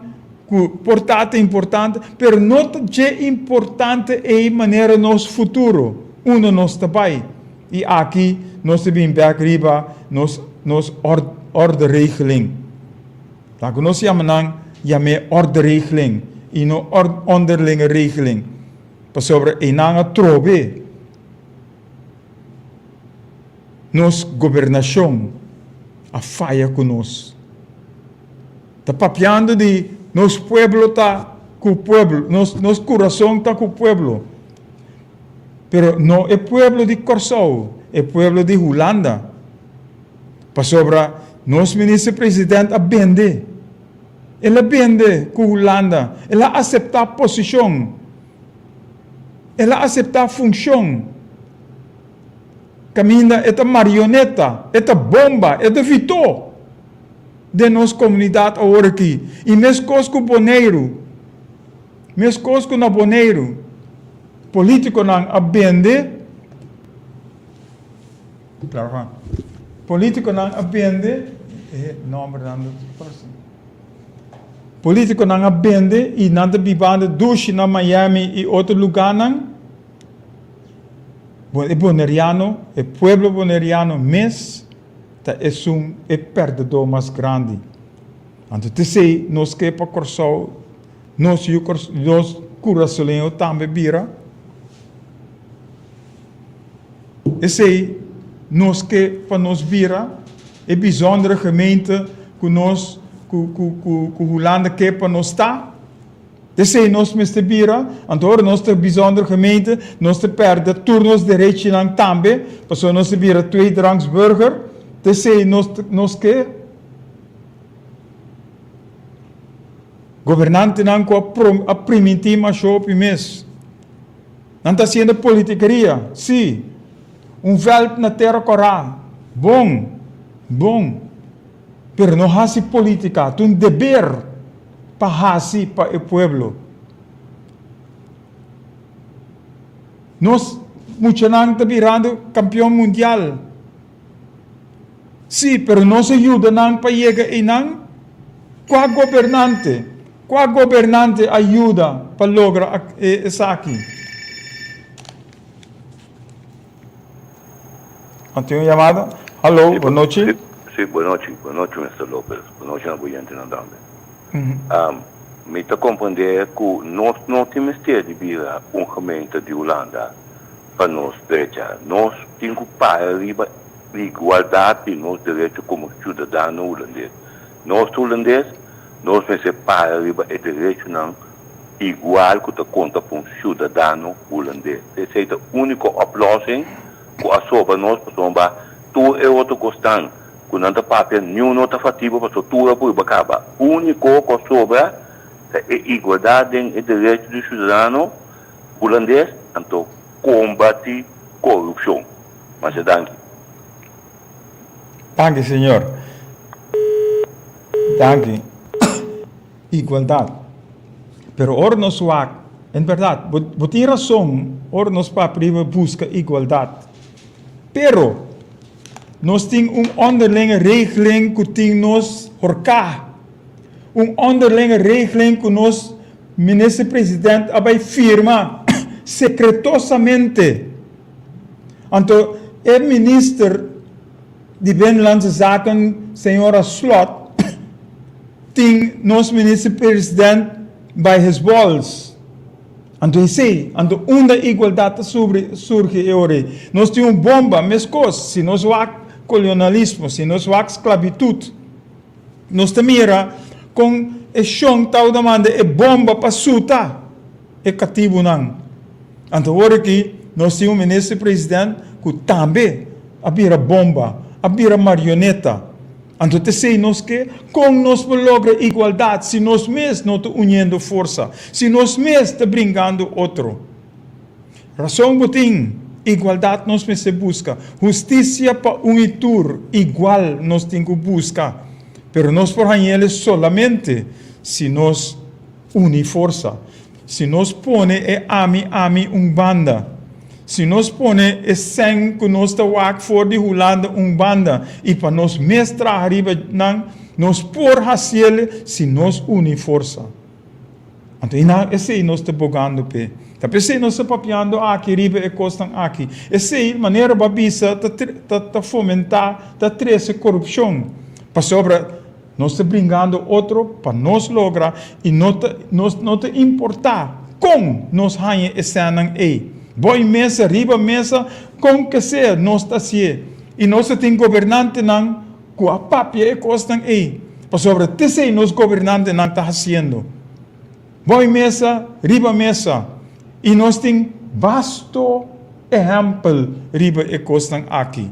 ku por ta ta importante, pero no ta dje importante ei manera nos futuro, unda nos ta bai. I aki nos ta bin bèk riba nos nos orderegeling. Laga nos yama nan yam'é orderegeling i no onderlinge regeling, pasobra einan a trobe nos gobernashon a faya ku nos. Ta papiando di nos pueblo ta ku pueblo, nos nos kurason ta ku pueblo, pero no e pueblo di Kòrsou, e pueblo di Hulanda. Pasobra nos minister president a bende. El a bende ku Hulanda. El a aseptá posishon. El a aseptá funshon. Kaminda e ta marioneta, e ta bomba, e ta vitó den nos komunidat awor aki. I meskos ku Boneiru, meskos ku na Boneiru, polítikonan a bende. Politiconan a bende e nombernan no ta parse. Politiconan a bende y nan ta bibando dushi na Miami y otro lugarnan. E Boneriano, e pueblo Boneriano mes ta esun e perdedor mas grandi. Anto t'esey nos ke pa Corsou, nos yu nos Curasoleño tambe bira. Esei nos ke pa nos bira e bijzondere gemeente ku nos ku ku ku ku Hulanda ke pa nos ta. Esei nos mester bira, anto ora nos ta bijzondere gemeente nos ta perde tur nos derechinan tambe, pasobra nos ta bira tweederangs burger. T'esei nos nos ke. Gobernantenan ku a a primintí masha hopi mes. Nan ta hasiendo politikeria, sí. Un vèlt na tera kòrá, bon, bon. Pero no hasi politika, ta un deber pa hasi pa e pueblo. Nos muchanan ta birando kampion mundial. Sí, pero nos a yuda nan pa yega einan? Kua gobernante, kua gobernante a yuda pa logra esaki? A tin un yamada? Hallo, bon nochi. Sí, bon nochi, bon nochi Mister Lopez, bon nochi na bo yentenan tambe. Mi ta comprende cu nos no tin mester di bira un gemeente di Hulanda pa nos drecha. Nos tin cu para riba igualdad di nos derecho como ciudadano Hulandes. Nos ta Hulandes, nos mester para riba e derechonan igual cu ta conta pa un ciudadano Hulandes. Esey ta unico oplossing cu a sobra nos pasobra tur e otro cosnan cu nan ta papia niun no ta fatibo pasobra tur a purba caba. Unico cu a sobra ta e igualdad den e derecho di ciudadano Hulandes, anto combati corupcion. Masha danki. Danki señor. Danki. Igualdat. Pero ora nos wak, en bèrdat, bo bo tin rason ora nos papia riba buska igualdat. Pero nos tin un onderlinge regeling ku tin nos horká. Un onderlinge regeling ku nos Minister President a bai firma sekretosamente. Anto e Minister di Binnenlandse Zaken, señora Slot, tin nos Minister President by his balls. Anto esey, anto unda igualdad ta surgi e ora ey? Nos tin un bomba, mescos, si nos wak colonialismo, si nos wak sclavitud, nos ta mira con e shon tawata manda e bomba pa suta e catibunan. Anto ora aki nos tin un Minister President cu tambe a bira bomba, a bira marioneta. Anto t'esei nos ke? Kon nos por logra igualdat si nos mes no ta uniendo forsa, si nos mes ta bringando otro? Rason bo tin, igualdat nos mester buska, hustisia pa un i tur igual nos tin ku buska, pero nos por hañ'el solamente si nos uni forsa. Si nos pone e ami ami un banda, si nos pone e sèn ku nos ta wak for di Hulanda un banda i pa nos mes traha riba nan, nos por hasiel si nos uni forsa. Anto i na esei nos ta bogando p'e. Ta p'esei nos ta papiando aki riba e kosnan aki. Esei, manera bo a bisa, ta ta ta fomentá, ta trese korupshon. Pasobra Nos ta bringando otro pa nos logra i no ta nos no ta importá kon nos haña e sènnan ei. Boi mesa, riba mesa, kon ke sea nos ta hasié. I nos ta tin gobernantenan ku a papia e kosnan ei, pasobra t'esei nos gobernantenan ta hasiendo. Boi mesa, riba mesa. I nos tin basto ehèmpel riba e kosnan aki.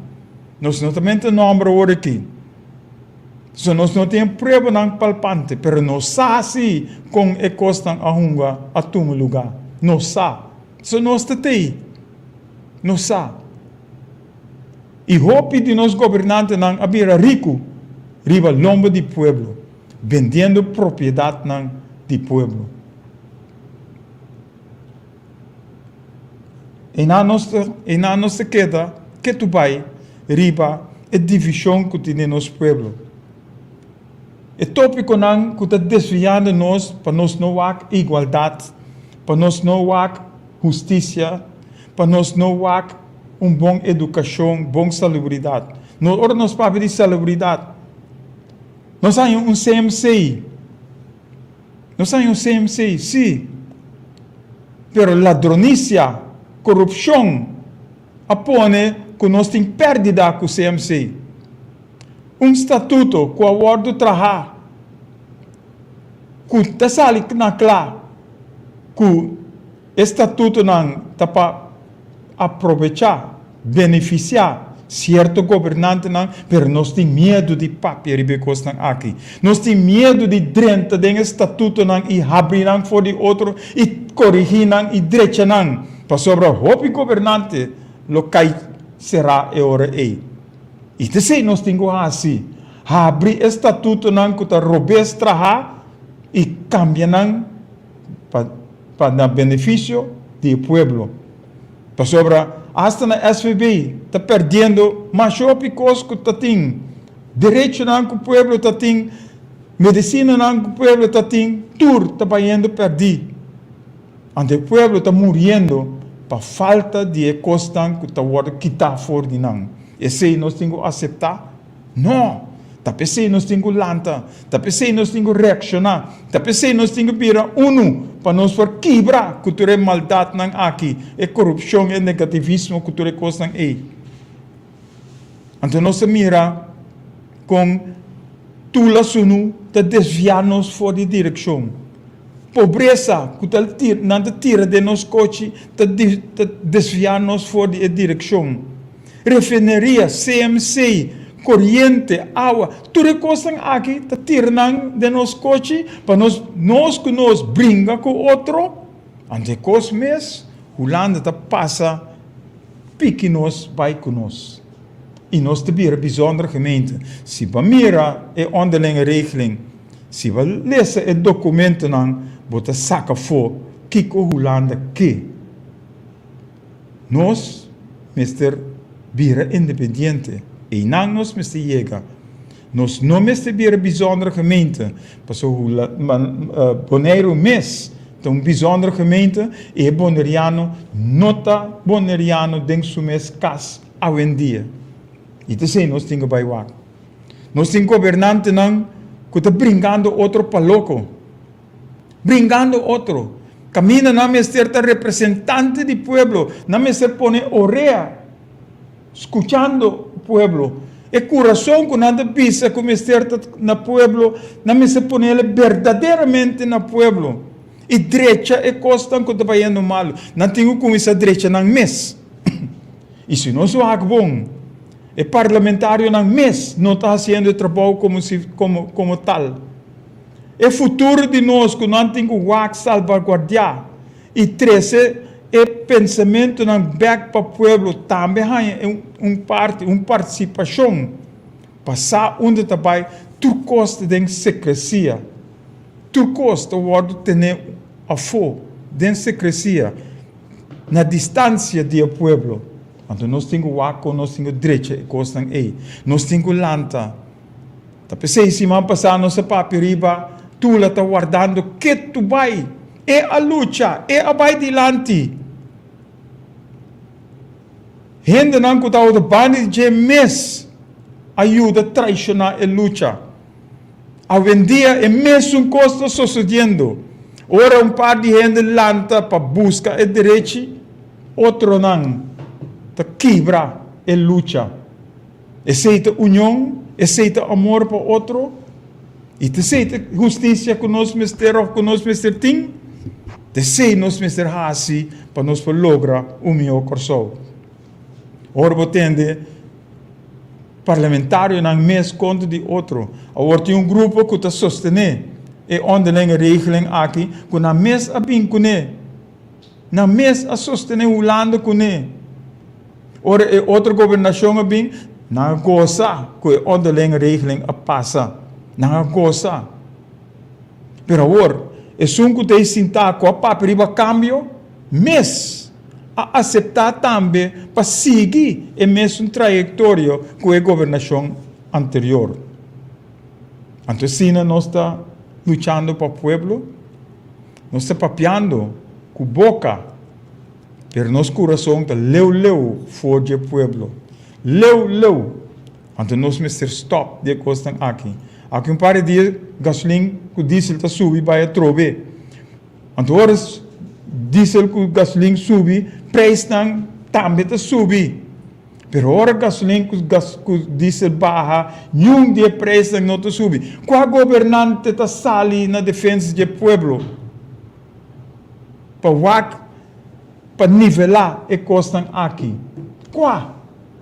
Nos no ta menta nòmber awor aki. So nos no tin e pruebanan palpante, pero nos sa si kon e kosnan a hunga a tuma lugá. Nos sa. So nos ta tei. Nos sa. I hopi di nos gobernantenan a bira riku riba lomba di pueblo, bendiendo propiedatnan di pueblo. Einan nos ta, einan nos ta keda ketu bai riba e divishon ku tin den nos pueblo. E topikonan ku ta desviando nos pa nos no wak igualdat, pa nos no wak hustisia, pa nos no wak un bon edukashon, bon salubridat. No, ora nos papia di salubridat, nos haña un CMC. Nos haña un CMC, sí, pero ladronisia, korupshon a pone ku nos tin pèrdida ku CMC. Un statuto ku a wòrdu trahá ku ta sali na kla ku e statutonan ta pa aprobechá, benefisiá sierto gobernantenan, pero nos tin miedu di papia riba e kosnan aki. Nos tin miedu di drenta den e statutonan i habri nan for di otro i korigí nan i drecha nan, pasobra hopi gobernante lo kai será e ora ei. I t'esei nos tin ku hasi, habri e statutonan ku ta robes trahá i kambia nan pa pa na benefisio di e pueblo. Pasobra asta na SVB ta perdiendo masha hopi kos ku ta tin, derechonan ku pueblo ta tin, medisinanan ku pueblo ta tin, tur ta bayendo pèrdí. Anto e pueblo ta muriendo pa falta di e kosnan ku ta wòrdu kitá for di nan. Esei nos tin ku aseptá? No! Ta p'esei nos tin ku lanta, ta p'esei nos tin ku reakshoná, ta p'esei nos tin ku bira unu pa nos por kibra ku tur e maldatnan aki, e korupshon, e negativismo ku tur e kosnan ei. Anto nos ta mira kon tula sunu ta desviá nos for di direkshon. Pobresa ku ta nan ta tira den nos kochi ta ta desviá nos for di e direkshon. Refineria, CMC, koriente, awa, tur e kosnan aki ta tira nan den nos kochi pa nos nos ku nos bringa ku otro. Anto e kos mes Hulanda ta pasa piki nos bai ku nos i nos ta bira bijzondere gemeente. Si bo mira e onderlinge regeling. Si bo lesa e dokumentonan bo ta saka afó kiko Hulanda ke. Nos mester bira independiente. Einan nos mester yega. Nos no mester bira bijzondere gemeente, pasobra Boneiru mes ta un bijzondere gemeente i e boneriano no ta boneriano den su mes kas awendia. I ta esei nos tin ku bai wak. Nos tin gobernantenan ku ta bringando otro pa loko. Bringando otro. Kaminda nan mester ta representante di pueblo, nan mester pone orea skuchando pueblo. E kurason ku nan ta bisa ku mester ta na pueblo, nan mester pone el berdaderamente na pueblo i drecha e kosnan ku ta bayendo malu. Nan tin ku kuminsá drecha nan mes. I si nos wak bon, e parlamentarionan mes no ta hasiendo e trabou komo si komo komo tal. E futuro di nos ku nan tin ku wak salbaguardiá i trese e pensamentunan bèk pa pueblo tambe haña un parti, un partisipashon pa sa unda ta bai, tur kos ta den sekresia. Tur kos ta wòrdu tené afó den sekresia, na distansia di e pueblo. Anto nos tin ku wak kon nos tin ku drecha e kosnan ei. Nos tin ku lanta. Ta p'esei siman pasá nos a papia riba Tula ta wardando ketu bai. E a lucha, e a bai dilanti. Hendenan ku tabata banda di dje mes a yuda traishoná e lucha. Awendia e mesun kos ta sosodiendo. Ora un par di hende lanta pa buska e derechi, otronan ta kibra e lucha. Esei ta union, esei ta amor pa otro, i ta esei ta hustisia ku nos mester òf ku nos mester tin. Ta esei nos mester hasi pa nos por logra un mihó Kòrsou. Ora bo tende parlamentarionan mes kontra di otro, awor tin un grupo ku ta sostené e onderlinge regeling aki ku nan mes a bin kuné. Nan mes a sostené Hulanda kuné. Ora e otro gobernashon a bin, nan a gosa ku e onderlinge regeling a pasa. Nan a gosa. Pero awor, esun ku ta ei sintá ku a papia riba kambio, mes a aseptá tambe pa sigui e mesun trayektorio ku e gobernashon anterior. Anto asina nos ta luchando pa pueblo? Nos ta papiando ku boka, pero nos kurason ta leu leu for dje pueblo. Leu leu! Anto nos mester stòp di e kosnan aki. Aki un par di dia gasolin ku diesel ta subi bai atrobe. Anto ora diesel ku gasolin subi, preisnan tambe ta subi. Pero ora gasolin ku gas ku diesel baha, niun di e preisnan no ta subi. Kua gobernante ta sali na defensa di e pueblo pa wak pa nivelá e kosnan aki? Kua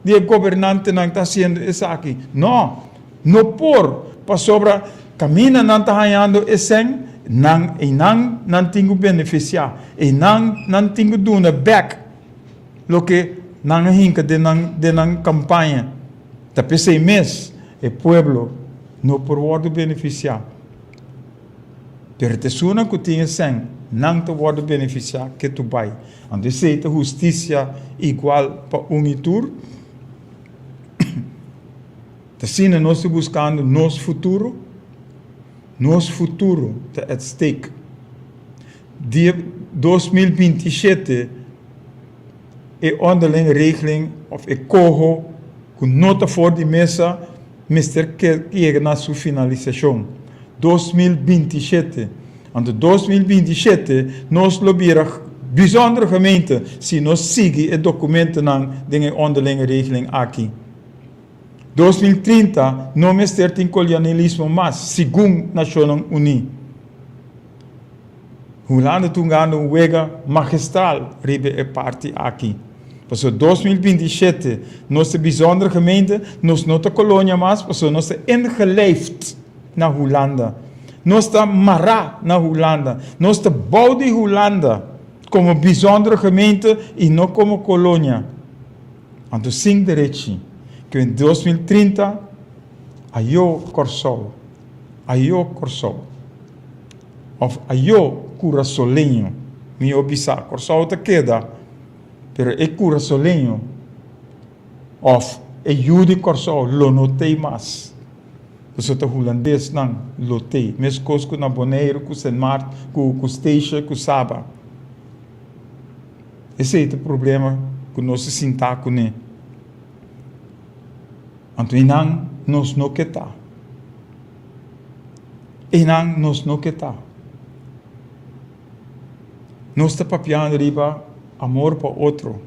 di e gobernantenan ta hasiendo esaki? No, no por, pasobra kaminda nan ta hañando e sèn, nan einan nan tin ku benefisiá, einan nan tin ku duna bèk. Loke nan a hinka den nan den nan kampaña ta p'esei mes e pueblo no por wòrdu benefisiá. Pero ta esunnan ku tin e sèn nan ta wòrdu benefisiá ketu bai. Anto esei ta hustisia igual pa un i tur? Ta asina nos ta buskando nos futuro? Nos futuro ta at stake. Dia 2027 e onderling regeling of e koho ku no ta for di mesa mester yega na su finalisashon. 2027. Anto 2027 nos lo bira bijzondere gemeente si nos sigui e dokumentonan den e onderling regeling aki. 2030 no mester tin kolonialismo mas, segun Nashonnan Uní. Hulanda ta hungando un wega magistral riba e parti aki. Pasobra 2027 nos ta bijzondere gemeente, nos no ta kolonia mas pasobra nos ta ingelijfd na Hulanda. Nos ta mará na Hulanda. Nos ta bou di Hulanda komo bijzondere gemeente i no komo kolonia. Anto sin derechi ku en 2030 ayo Kòrsou. Ayó Kòrsou. Òf ayó kurasoleño. Mihó bisa, Kòrsou ta keda, pero e kurasoleño òf e yu di Kòrsou lo no t'ei mas. Pasobra ta hulandesnan lo t'ei. Meskos ku na Boneiru, ku Sint Maarten, ku Statia, ku Saba. Esei ta e problema ku nos ta sinta kuné. Anto einan nos no ke ta. Einan nos no ke ta. Nos ta papiando riba amor pa otro,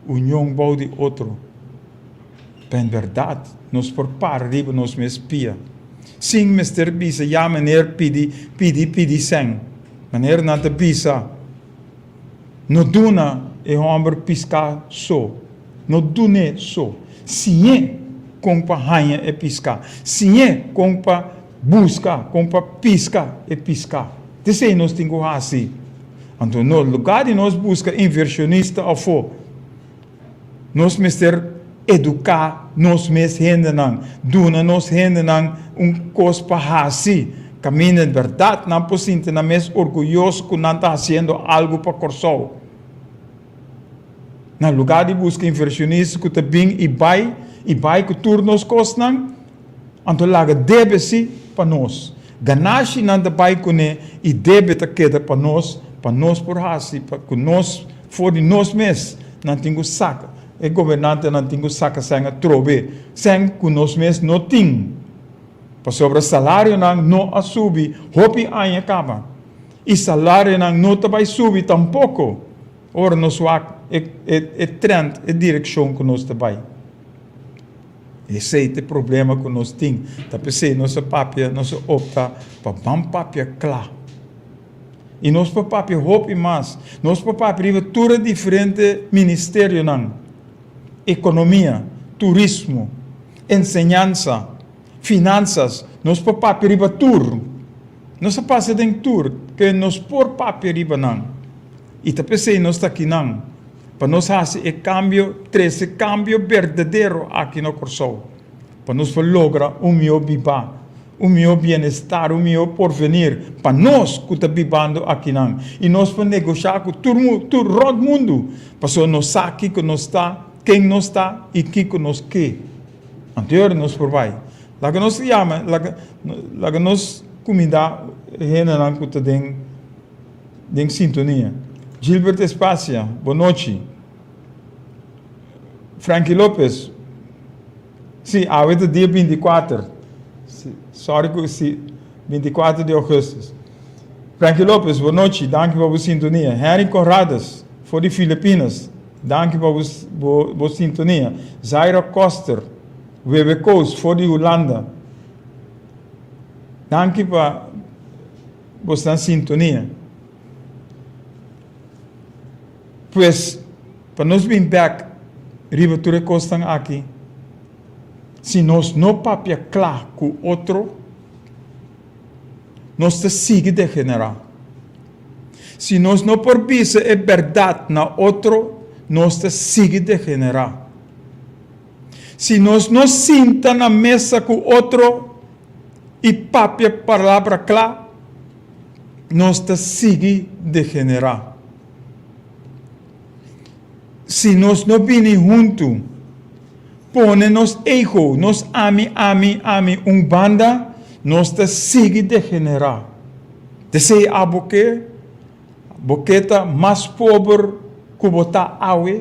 union bou di otro. Pa en bèrdat nos por para riba nos mes pia, sin mester bisa ya meneer pidi, pidi, pidi sèn. Manera nan ta bisa, No duna e hòmber piská so. No dun'é so. Siñ'é kon pa haña e piská. Siñ'é kon pa buska, kon pa piska e piská. T'esei nos tin ku hasi. Anto no lugá di nos buska invershonista afó, nos mester eduká nos mes hendenan, duna nos hendenan un kos pa hasi, kaminda en bèrdat nan por sinti nan mes orguyoso ku nan ta hasiendo algu pa Kòrsou. Na lugá di buska invershonista ku ta bin i bai i bai ku tur nos kosnan, anto laga debe si pa nos. Ganashi nan ta bai kuné i debe ta keda pa nos, pa nos por hasi pa ku nos for di nos mes nan tin ku saka, e gobernantenan tin ku saka sèn atrobe, sèn ku nos mes no tin, pasobra salarionan no a subi hopi aña kaba i salarionan no ta bai subi tampoko. Ora nos wak e e trend, e direkshon ku nos ta bai. Esei ta e problema ku nos tin. Ta p'esei nos a papia, nos a opta pa ban papia kla. I nos por papia hopi mas. Nos por papia riba tur e diferente ministerionan, ekonomia, turismo, enseñansa, finansas, nos por papia riba tur. Nos a pasa den tur ke nos por papia riba nan. I ta p'esei nos ta akinan, pa nos hasi e kambio, trese kambio berdadero aki na Kòrsou, pa nos por logra un mihó bibá, un mihó bienestar, un mihó porvenir pa nos ku ta bibando akinan. I nos por negoshá ku tur tur rònt mundu, pasobra nos sa kiko nos ta, ken nos ta i kiko nos ke. Anto nos por bai. Laga nos yama, laga laga nos kumindá e hendenan ku ta den. Den sintonia. Gilbert Espacia, bo nochi. Frankie Lopez, si, awe ta dia 24. Si, sorry ku si, 24 di augustus. Frankie Lopez, bo nochi, danki pa bo sintonia. Henry Conradas, for di Filipinas, danki pa bo, bo, bo sintonia. Zaira Koster, Webe Koos, for di Hulanda, danki pa Bosnan sintonia. Pues, pa nos bin bek riba tur e kosnan aki, si nos no papia kla ku otro, nos ta sigui degenerá. Si nos no por bisa e bèrdat na otro, nos ta sigui degenerá. Si nos no sinta na mesa ku otro i papia palabra kla, nos ta sigui degenerá. Si nos no bini huntu, pone nos ego, nos ami, ami, ami un banda, nos ta sigui degenerá. T'esei abo ke? Bo ke ta mas pober ku bo ta awe?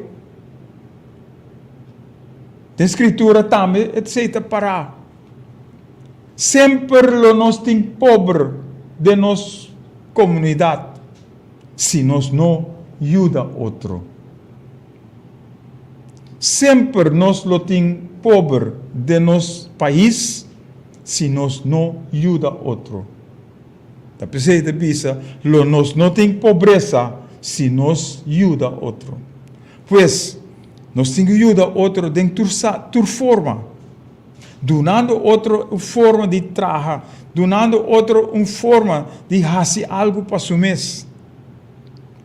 Den Skritura tambe esei ta pará. Semper lo nos tin pober den nos komunidat si nos no yuda otro. Semper nos lo tin pober den nos pais si nos no yuda otro. Ta p'esei ta bisa, lo nos no tin pobresa si nos yuda otro. Pues, nos tin ku yuda otro den tur sa, tur forma. Dunando otro un forma di traha, dunando otro un forma di hasi algu pa su mes.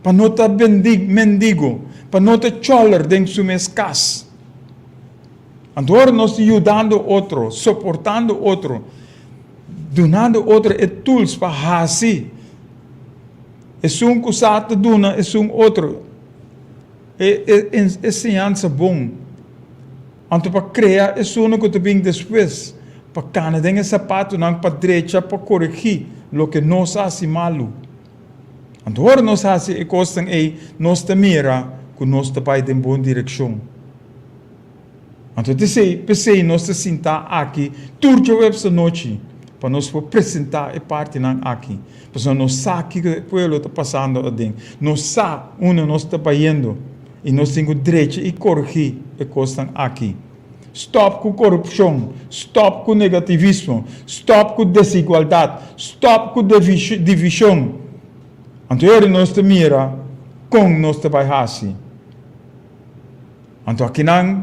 Pa no ta mendigo, pa no ta chòler den su mes kas. Anto ora nos ta yudando otro, soportando otro. Dunando otro e tools pa hasi. Esun ku sa ta duna esun otro e e enseñansa bon. Anto pa krea esunnan ku ta bin despues pa kana den e sapatunan pa drecha pa koregí loke nos a hasi malu. Anto ora nos hasi e kosnan ei nos ta mira ku nos ta bai den bon direkshon. Anto t'esei, p'esei nos ta sintá aki tur djaweps anochi pa nos por presentá e partinan aki, pasobra nos sa kiko e pueblo ta pasando aden, nos sa unda nos ta bayendo i nos tin ku drecha i korigí e kosnan aki. Stòp ku korupshon, stòp ku negativismo, stòp ku desigualdat, stòp ku divishon. Anto ora nos ta mira kon nos ta bai hasi. Anto akinan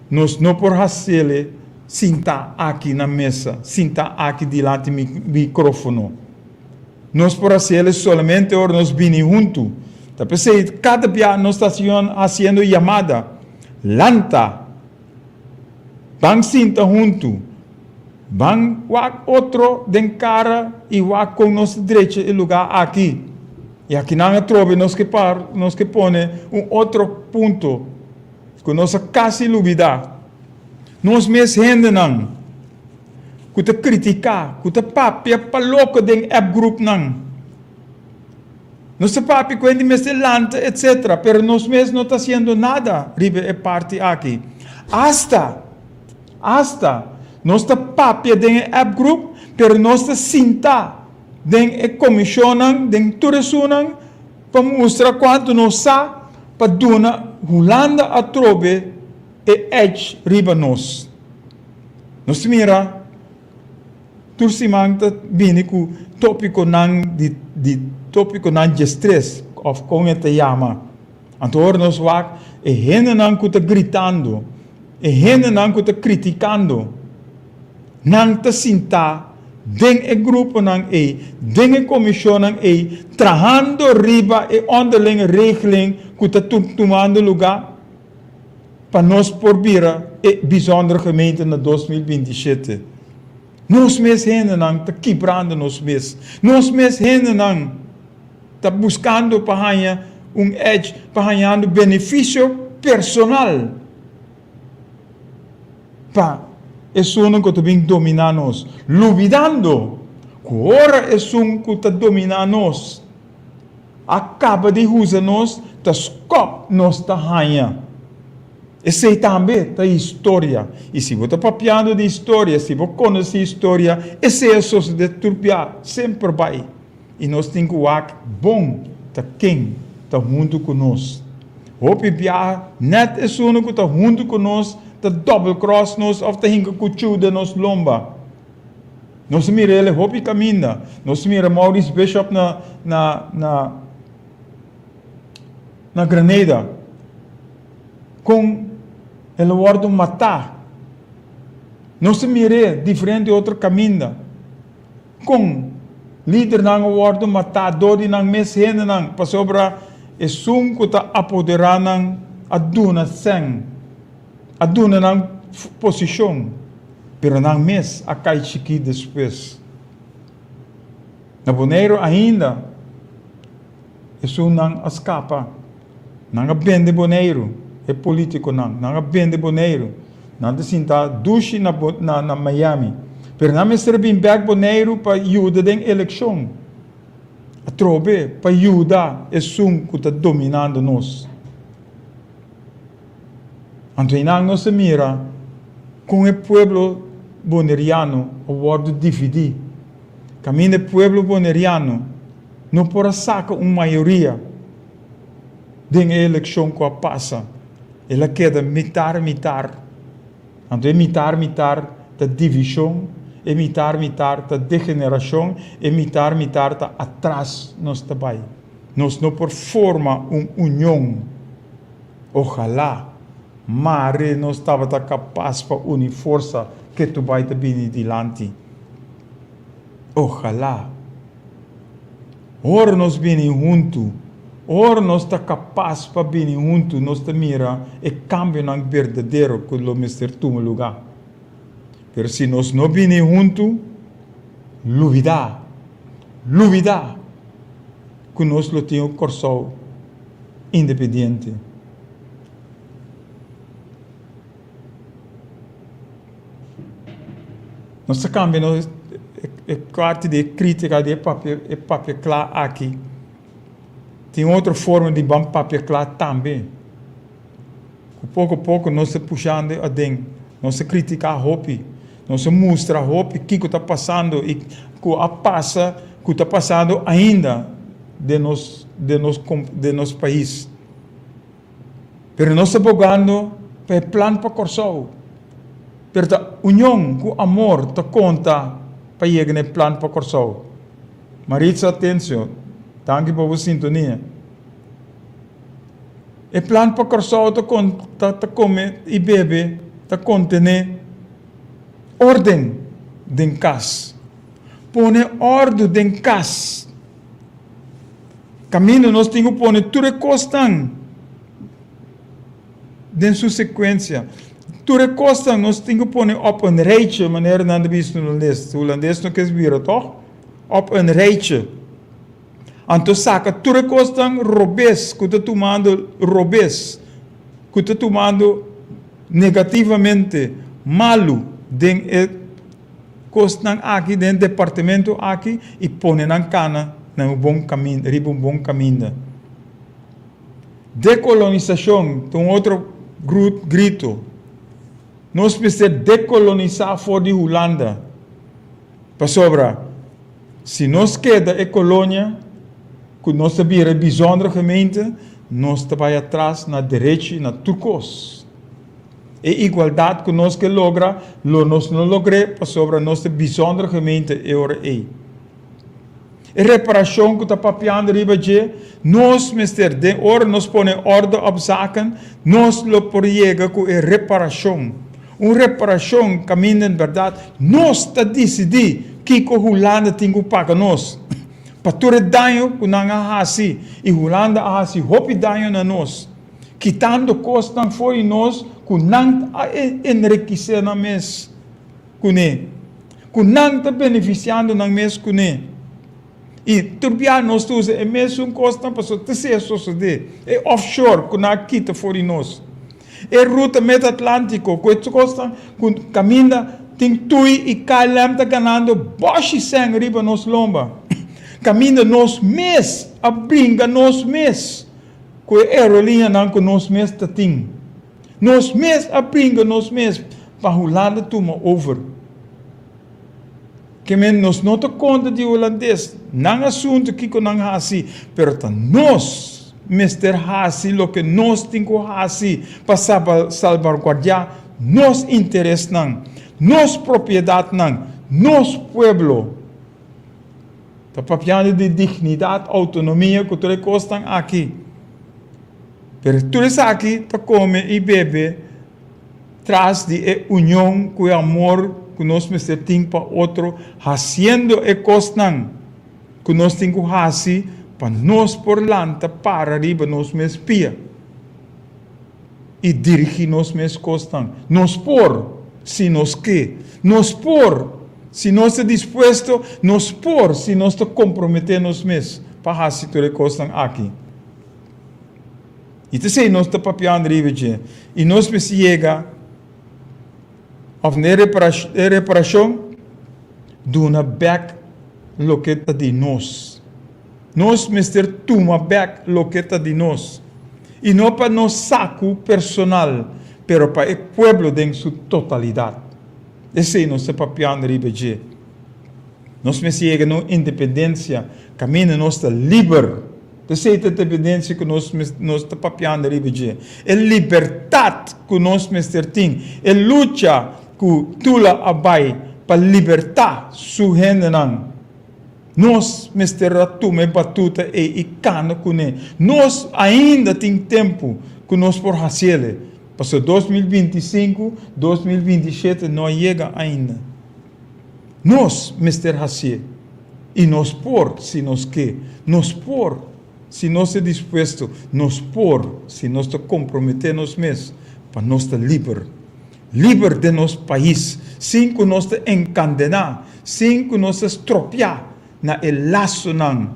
nos no por hasiele sinta aki na mesa, sinta aki dilanti microfono. Nos por hasiele solamente ora nos bini huntu. Ta p'esei kada bia nos ta hasiendo yamada, Lanta! Ban sinta huntu. Ban wak otro den kara i wak kon nos ta drecha e lugá aki. I akinan atrobe nos ke par, nos ke pone un otro punto ku nos a kasi lubidá. Nos mes hendenan ku ta kritiká, ku ta papia pa loko den appgroupnan. Nos ta papia ku hende mester lanta etsetera, pero nos mes no ta hasiendo nada riba e parti aki. Asta. Asta nos ta papia den e app group, pero nos ta sinta den e comisionnan, den tur esunnan pa mustra cuanto nos sa pa duna Hulanda atrobe e edge riba nos. Nos ta mira tur siman ta bini cu topiconan di di topiconan diestres of con e ta yama. Anto ora nos wak e hendenan ku ta gritando, e hendenan ku ta kritikando, nan ta sintá den e gruponan ei, den e komishonnan ei, trahando riba e onderlinge regeling ku ta tumando lugá pa nos por bira e bijzondere gemeente na 2027. Nos mes hendenan ta kibrando nos mes. Nos mes hendenan. Ta buskando pa haña un edge, pa hañando benefisio personal pa esunnan ku ta bin dominá nos, lubidando ku ora esun ku ta dominá nos a kaba di usa nos, ta skòp nos ta haña. Esei tambe ta historia. I si bo ta papiando di historia, si bo konosé historia, esei a sosodé tur bia, semper bai. I nos tin ku wak bon ta ken ta huntu ku nos. Hopi biaha nèt esun ku ta huntu ku nos ta double cross nos òf ta hinka kuchú den nos lomba. Nos a mira el hopi kaminda. Nos a mira Maurice Bishop na na na na Grenada kon el a wòrdu matá. Nos a mir'é diferente otro kaminda. Kon lidernan a wòrdu matá dor di nan mes hendenan, pasobra esun ku ta apoderá nan a duna sèn, a duna nan posishon, pero nan mes a kai chikí despues. Na Boneiru ainda esunnan a skapa. Nan a bende Boneiru, e politiconan, nan a bende Boneiru. Nan ta sinta dushi na na na Miami. Pero nan mester bin bek Boneiru pa yuda den eleccion. Atrobe pa yuda esun cu ta dominando nos. Anto einan nos ta mira con e pueblo Boneriano a wordo dividi. Caminda e pueblo Boneriano no por a saca un mayoria. Den e elekshon ku a pasa, el a keda mitar mitar. Anto e mitar mitar ta divishon, e mitar mitar ta degenerashon, e mitar mitar ta atras nos ta bai. Nos no por forma un union. Ojalá mare nos tabata kapas pa uni forsa ke tu bai ta bini dilanti. Ojalá. Ora nos bini huntu, ora nos ta kapas pa bini huntu, nos ta mira e kambionan berdadero ku lo mester tuma lugá. Pero si nos no bini huntu, Lubidá, lubidá ku nos lo tin un Kòrsou independiente. Nos ta kambia nos e parti di e krítika di e papia e papia kla aki. Tin otro forma di ban papia kla tambe. Ku poko poko nos ta pushando aden. Nos ta kritiká hopi. Nos ta mustra hopi kiko ta pasando i ku a pasa, ku ta pasando ainda den nos den nos den nos pais. Pero nos ta bogando pa e plan pa Kòrsou. Pero ta union ku amor ta konta pa yega na e plan pa Kòrsou. Maritza Atencio, danki pa bo sintonia. E plan pa Kòrsou ta konta ta kome i bebe ta kontené órden den kas. Pone òrdu den kas. Kaminda nos tin ku pone tur e kosnan den su sekuensia. Tur e kosnan nos tin ku pone op een rijtje, manera nan ta bisa na hulandes. Hulandes no kes bira, tòg? Op een rijtje. Anto saka tur e kosnan robes ku ta tumando robes, ku ta tumando negativamente, malu den e kosnan aki, den e departamento aki i pone nan kana na un bon kaminda, riba un bon kaminda. Dekolonisashon ta un otro grito. Nos mester dekolonisá for di Hulanda. Pasobra si nos keda e kolonia ku nos ta bira e bijzondere gemeente, nos ta bai atras na derechi i na tur kos. E igualdat ku nos ke logra, lo nos no logr'é pasobra nos ta bijzondere gemeente e ora ei. E reparashon ku ta papiando riba dje, nos mester, den ora nos pone orde op zaken, nos lo por yega ku e reparashon. Un reparashon kaminda en bèrdat nos ta disidí kiko Hulanda tin ku paga nos pa tur e daño ku nan a hasi, i Hulanda a hasi hopi daño na nos, kitando kosnan for di nos ku nan a enrikisé nan mes. Kuné, ku nan ta benefisiando nan mes kuné. I tur bia nos ta usa e mesun kosnan pasobra ta esei a sosodé. E offshore ku nan a kita for di nos. E ruta Mid-Atlántiko ku e kosnan ku kaminda tin tui i KLM ta ganando bòshi sèn riba nos lomba. Kaminda nos mes a bringa nos mes ku e aerolíneanan ku nos mes ta tin. Nos mes a bringa nos mes pa Hulanda tuma over. Ke men nos no ta kontra di hulandes, nan asuntu kiko nan hasi, pero ta nos mester hasi loke nos tin ku hasi pa salbaguardiá nos interesnan, nos propiedatnan, nos pueblo. Ta papiando di dignidat, outonomia ku tur e kosnan aki. Pero tur esaki ta kome i bebe tras di e union ku e amor ku nos mester tin pa otro, hasiendo e kosnan ku nos tin ku hasi pa nos por lanta para riba nos mes pia i dirigí nos mes kosnan. Nos por si nos ke. Nos por si nos ta dispuesto. Nos por si nos ta komprometé nos mes pa hasi tur e kosnan aki. I ta esei nos ta papiando riba dje. I nos mester yega òf na e reparashon duna bèk loke ta di nos. Nos mester tuma bèk loke ta di nos. I no pa nos saku personal, pero pa e pueblo den su totalidat. Esei nos ta papiando riba dje. Nos mester yega na un independensia kaminda nos ta liber. P'esei ta independensia ku nos nos ta papiando riba dje. E libertat ku nos mester tin. E lucha ku Tula a bai pa libertá su hendenan. Nos mester a tuma e batuta ei i kana kuné. Nos ainda tin tempu ku nos por hasiel. Pasobra 2025, 2027 no a yega ainda. Nos mester hasié. I nos por si nos ke. Nos por si nos ta dispuesto. Nos por si nos ta komprometé nos mes pa nos ta liber. Liber den nos pais, sin ku nos ta enkandená, Sin ku nos ta stropiá na e lasonan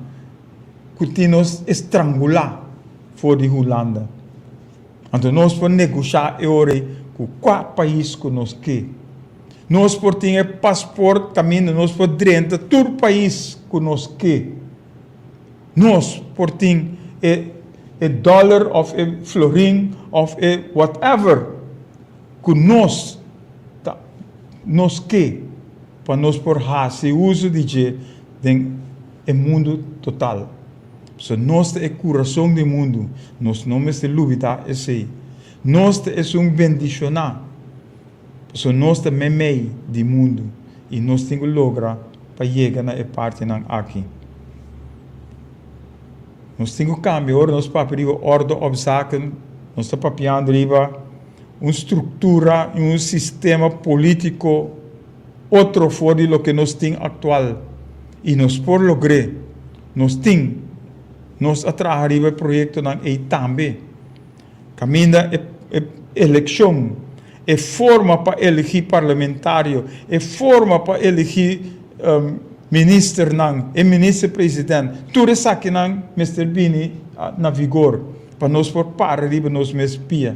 ku tin nos estrangulá for di Hulanda. Anto nos por negoshá e ora ei ku kua pais ku nos ke. Nos por tin e pasport kaminda nos por drenta tur pais ku nos ke. Nos por tin e e dòler òf e florin òf e whatever ku nos ta nos ke pa nos por hasi uso di dje den e mundu total. Pasobra nos ta e kurason di mundu, nos no mester lubidá esei. Nos ta esun bendishoná, pasobra nos ta meimei di mundu i nos tin ku logra pa yega na e partinan aki. Nos tin ku kambia ora nos papia riba orde op zaken, nos ta papiando riba un struktura i un sistema polítiko otro for di loke nos tin aktual i nos por logr'é. Nos tin, nos a traha riba e proyektonan ei tambe. Kaminda e e elekshon, e forma pa eligí parlamentario, e forma pa eligí ministernan, e minister president, tur esakinan mester bini na vigor pa nos por para riba nos mes pia.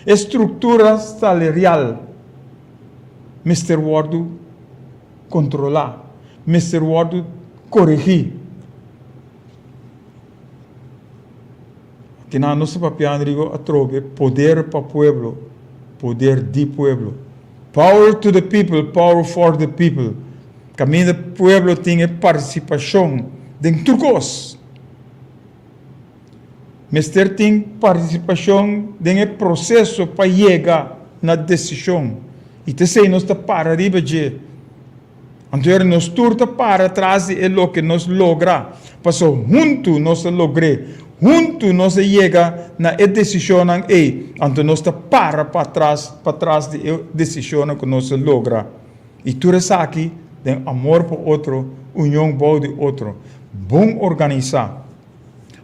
E struktura salarial mester wòrdu kontrolá, mester wòrdu koregí. Akinan nos ta papiando riba atrobe poder pa pueblo, poder di pueblo. Power to the people, power for the people. Kaminda pueblo tin e partisipashon den tur kos. Mester tin partisipashon den e proseso pa yega na desishon. I ta esei nos ta para riba dje. Anto ora nos tur ta para tras di e loke nos logra, paso huntu nos a logr'é, huntu nos a yega na e desishonnan ei, anto nos ta para patras patras di e desishonnan ku nos a logra. I tur esaki den amor pa otro, union bou di otro, bon organisá,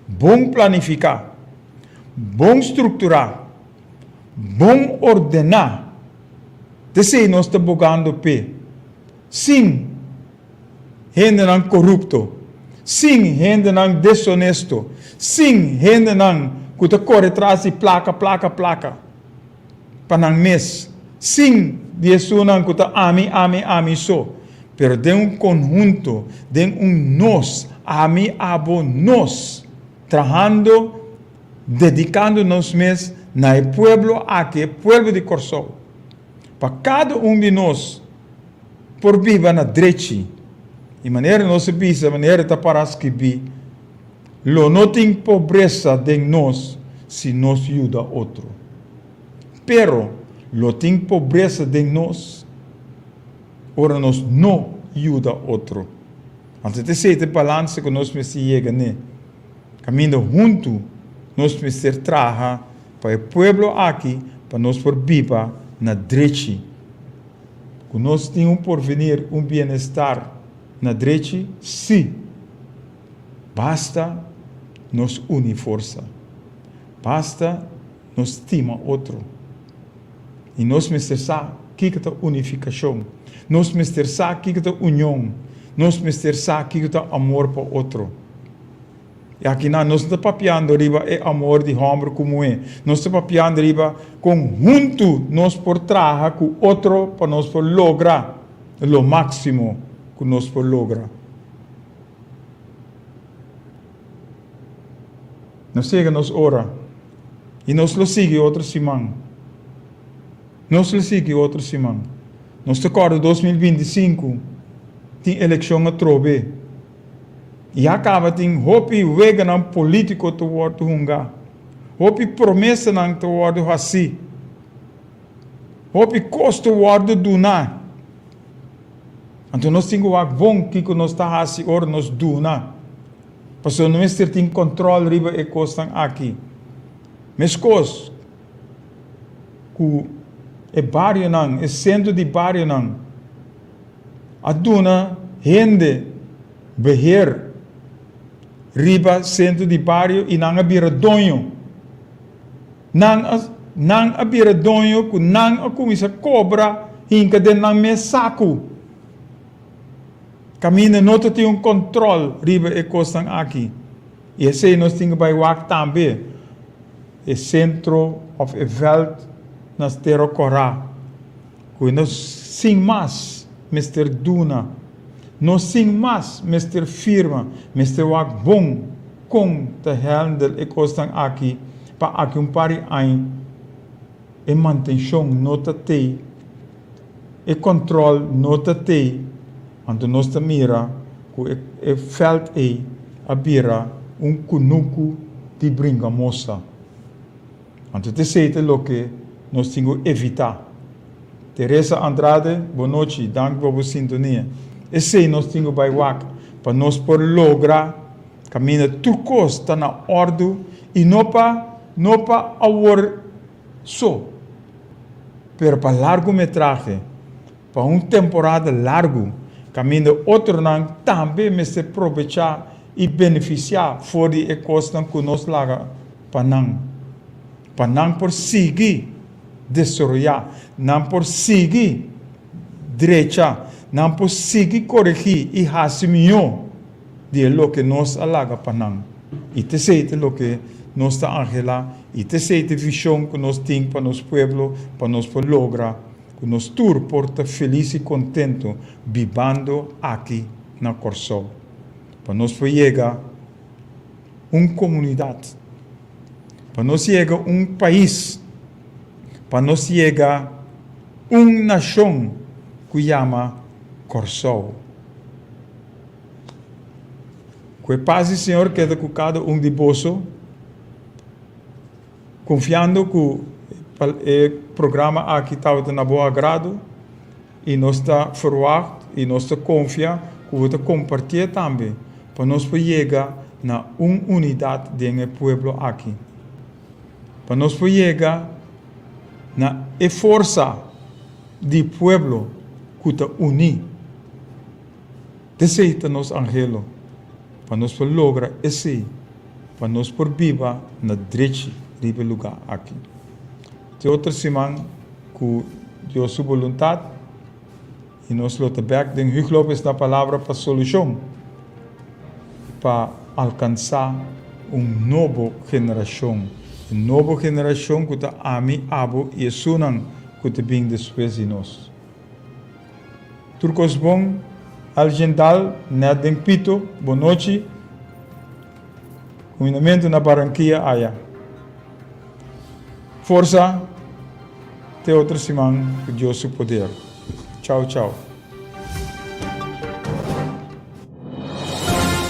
bon planifiká, bon strukturá, bon ordená. T'esei nos ta bogando p'e, sin hendenan korupto, sin hendenan desonesto, sin hendenan ku ta kore tras di plaka, plaka, plaka pa nan mes, sin di esunnan ku ta ami, ami, ami so, pero den un konhunto, den un nos, ami, abo, nos, trahando, dedikando nos mes na e pueblo aki, e pueblo di Kòrsou, pa kada un di nos por biba na drechi. I manera nos a bisa, manera ta pará skibí, lo no tin pobresa den nos si nos yuda otro. Pero lo tin pobresa den nos ora nos no yuda otro. Anto ta esei ta e balansa ku nos mester yega n'e. Kaminda huntu nos mester traha pa e pueblo aki pa nos por biba na drechi. Ku nos tin un porvenir, un bienestar na drechi? Sí! Basta nos uni forsa. Basta nos stima otro. I nos mester sa kiko ta unifikashon. Nos mester sa kiko ta union. Nos mester sa kiko ta amor pa otro. I akinan nos no ta papiando riba e amor di hòmber ku muhé. Nos ta papiando riba kon huntu nos por traha ku otro pa nos por logra lo máksimo ku nos por logra. Nos yega nos ora i nos lo sigui otro siman. Nos lo sigui otro siman. Nos ta kòrda 2025 tin elekshon atrobe. Ya kaba tin hopi weganan polítiko ta wòrdu hungá. Hopi promesanan ta wòrdu hasí. Hopi kos ta wòrdu duná. Anto nos tin ku wak bon kiko nos ta hasi ora nos duna. Pasobra no mester tin kòntròl riba e kosnan aki. Meskos ku e barionan, e sentro di barionan a duna hende beheer riba sentro di bario i nan a bira doño. Nan a nan a bira doño ku nan a kuminsá kobra hinka den nan mes saku. Kaminda no ta tin un kòntròl riba e kosnan aki. I esei nos tin ku bai wak tambe, e sentro òf e vèlt na Stero Kòrá, ku nos sin mas mester duna, nos sin mas mester firma, mester wak bon kon ta hèndel e kosnan aki pa aki un par di aña e mantenshon no ta tei, e kòntròl no ta tei, anto nos ta mira ku e vèlt ei a bira un kunuku di bringamosa. Anto t'esei ta loke nos tin ku evitá. Teresa Andrade, bon nochi, danki pa bo sintonia. Esei nos tin ku bai wak pa nos por logra kaminda tur kos ta na òrdu i no pa no pa awor so, pero pa largometrahe. Pa un temporada largu, kaminda otronan tambe mester probechá i benefisiá for di e kosnan ku nos laga pa nan, pa nan por sigui desaroyá, nan por sigui drecha, nan por sigui koregí i hasi mihó di e loke nos a laga pa nan. I t'esei ta loke nos ta anhelá i t'esei ta e vishon ku nos tin pa nos pueblo, pa nos por logra Ku nos tur por ta felis i kontentu bibando aki na Kòrsou. Pa nos por yega un komunidat, pa nos yega un pais, pa nos yega un nashon ku yama Kòrsou. Ku e pas di Señor keda ku kada un di boso. Confiando cu e programa aki tabata na bo agrado y nos ta verwacht y nos ta confia cu bo ta compartié tambe pa nos por yega na un unidad den e pueblo aki. Pa nos por yega na e forsa di pueblo cu ta uní. Esei ta nos anhelo, pa nos por logra esei, pa nos por biba na drechi riba e lugá aki. Te otro siman ku Dios su boluntat i nos lo ta bèk den Huug Lopez na Palabra pa Solushon pa alkansá un nobo generashon, e nobo generashon ku ta ami, abo i esunnan ku ta bin despues di nos. Tur kos bon Algendal net den pito bon nochi Cuminamento na Barranquilla aya Forsa te otro siman cu Dios su poder Chao chao.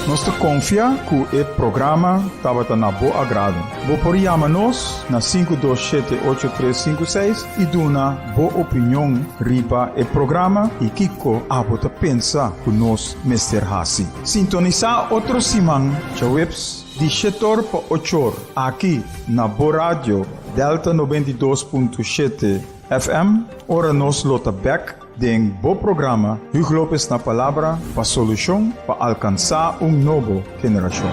Nos ta konfia ku e programa tabata na bo agrado. Bo por yama nos na 527 8356 i duna bo opinion riba e programa i kiko abo ta pensa ku nos mester hasi. Sintonisá otro siman djaweps di shetor pa ochor aki na bo radio Delta 92.7 FM ora nos lo ta bèk Den bo programa Huug Lopez na Palabra pa solushon pa alkansá un nobo generashon.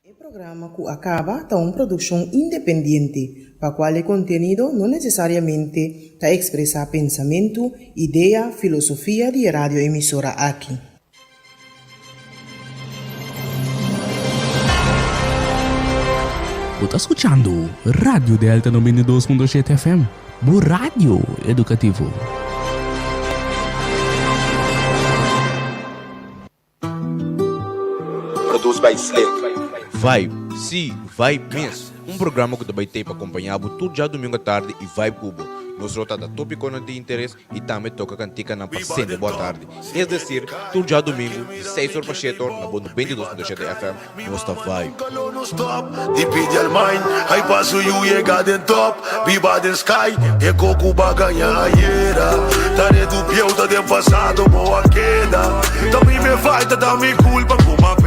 E programa ku a kaba ta un produkshon independiente, pa kual e kontenido no nesesariamente ta ekspresá pensamentu, idea, filosofia di e radioemisora aki. Bo ta skuchando Radio Delta 92.7 FM, bo radio edukativo. Produced by Slick. Vibe, sí, Vibe mes! Un programa ku ta bai tei pa kompañá bo tur djadumingu atardi i vibe ku bo. Nos lo trata tópikonan di interes i tambe toka kantikanan pa sende bo atardi. Es desir, tur djadumingu di seis or pa shete or na bo 92.7 FM, nos ta vibe. Di pidi al mind, ay pa su yu yega den top Biba den sky, e ko ku ba gaña ayera Ta redu bieu ta den pasado bo a keda Ta mi me falta, ta mi kulpa ku m'a.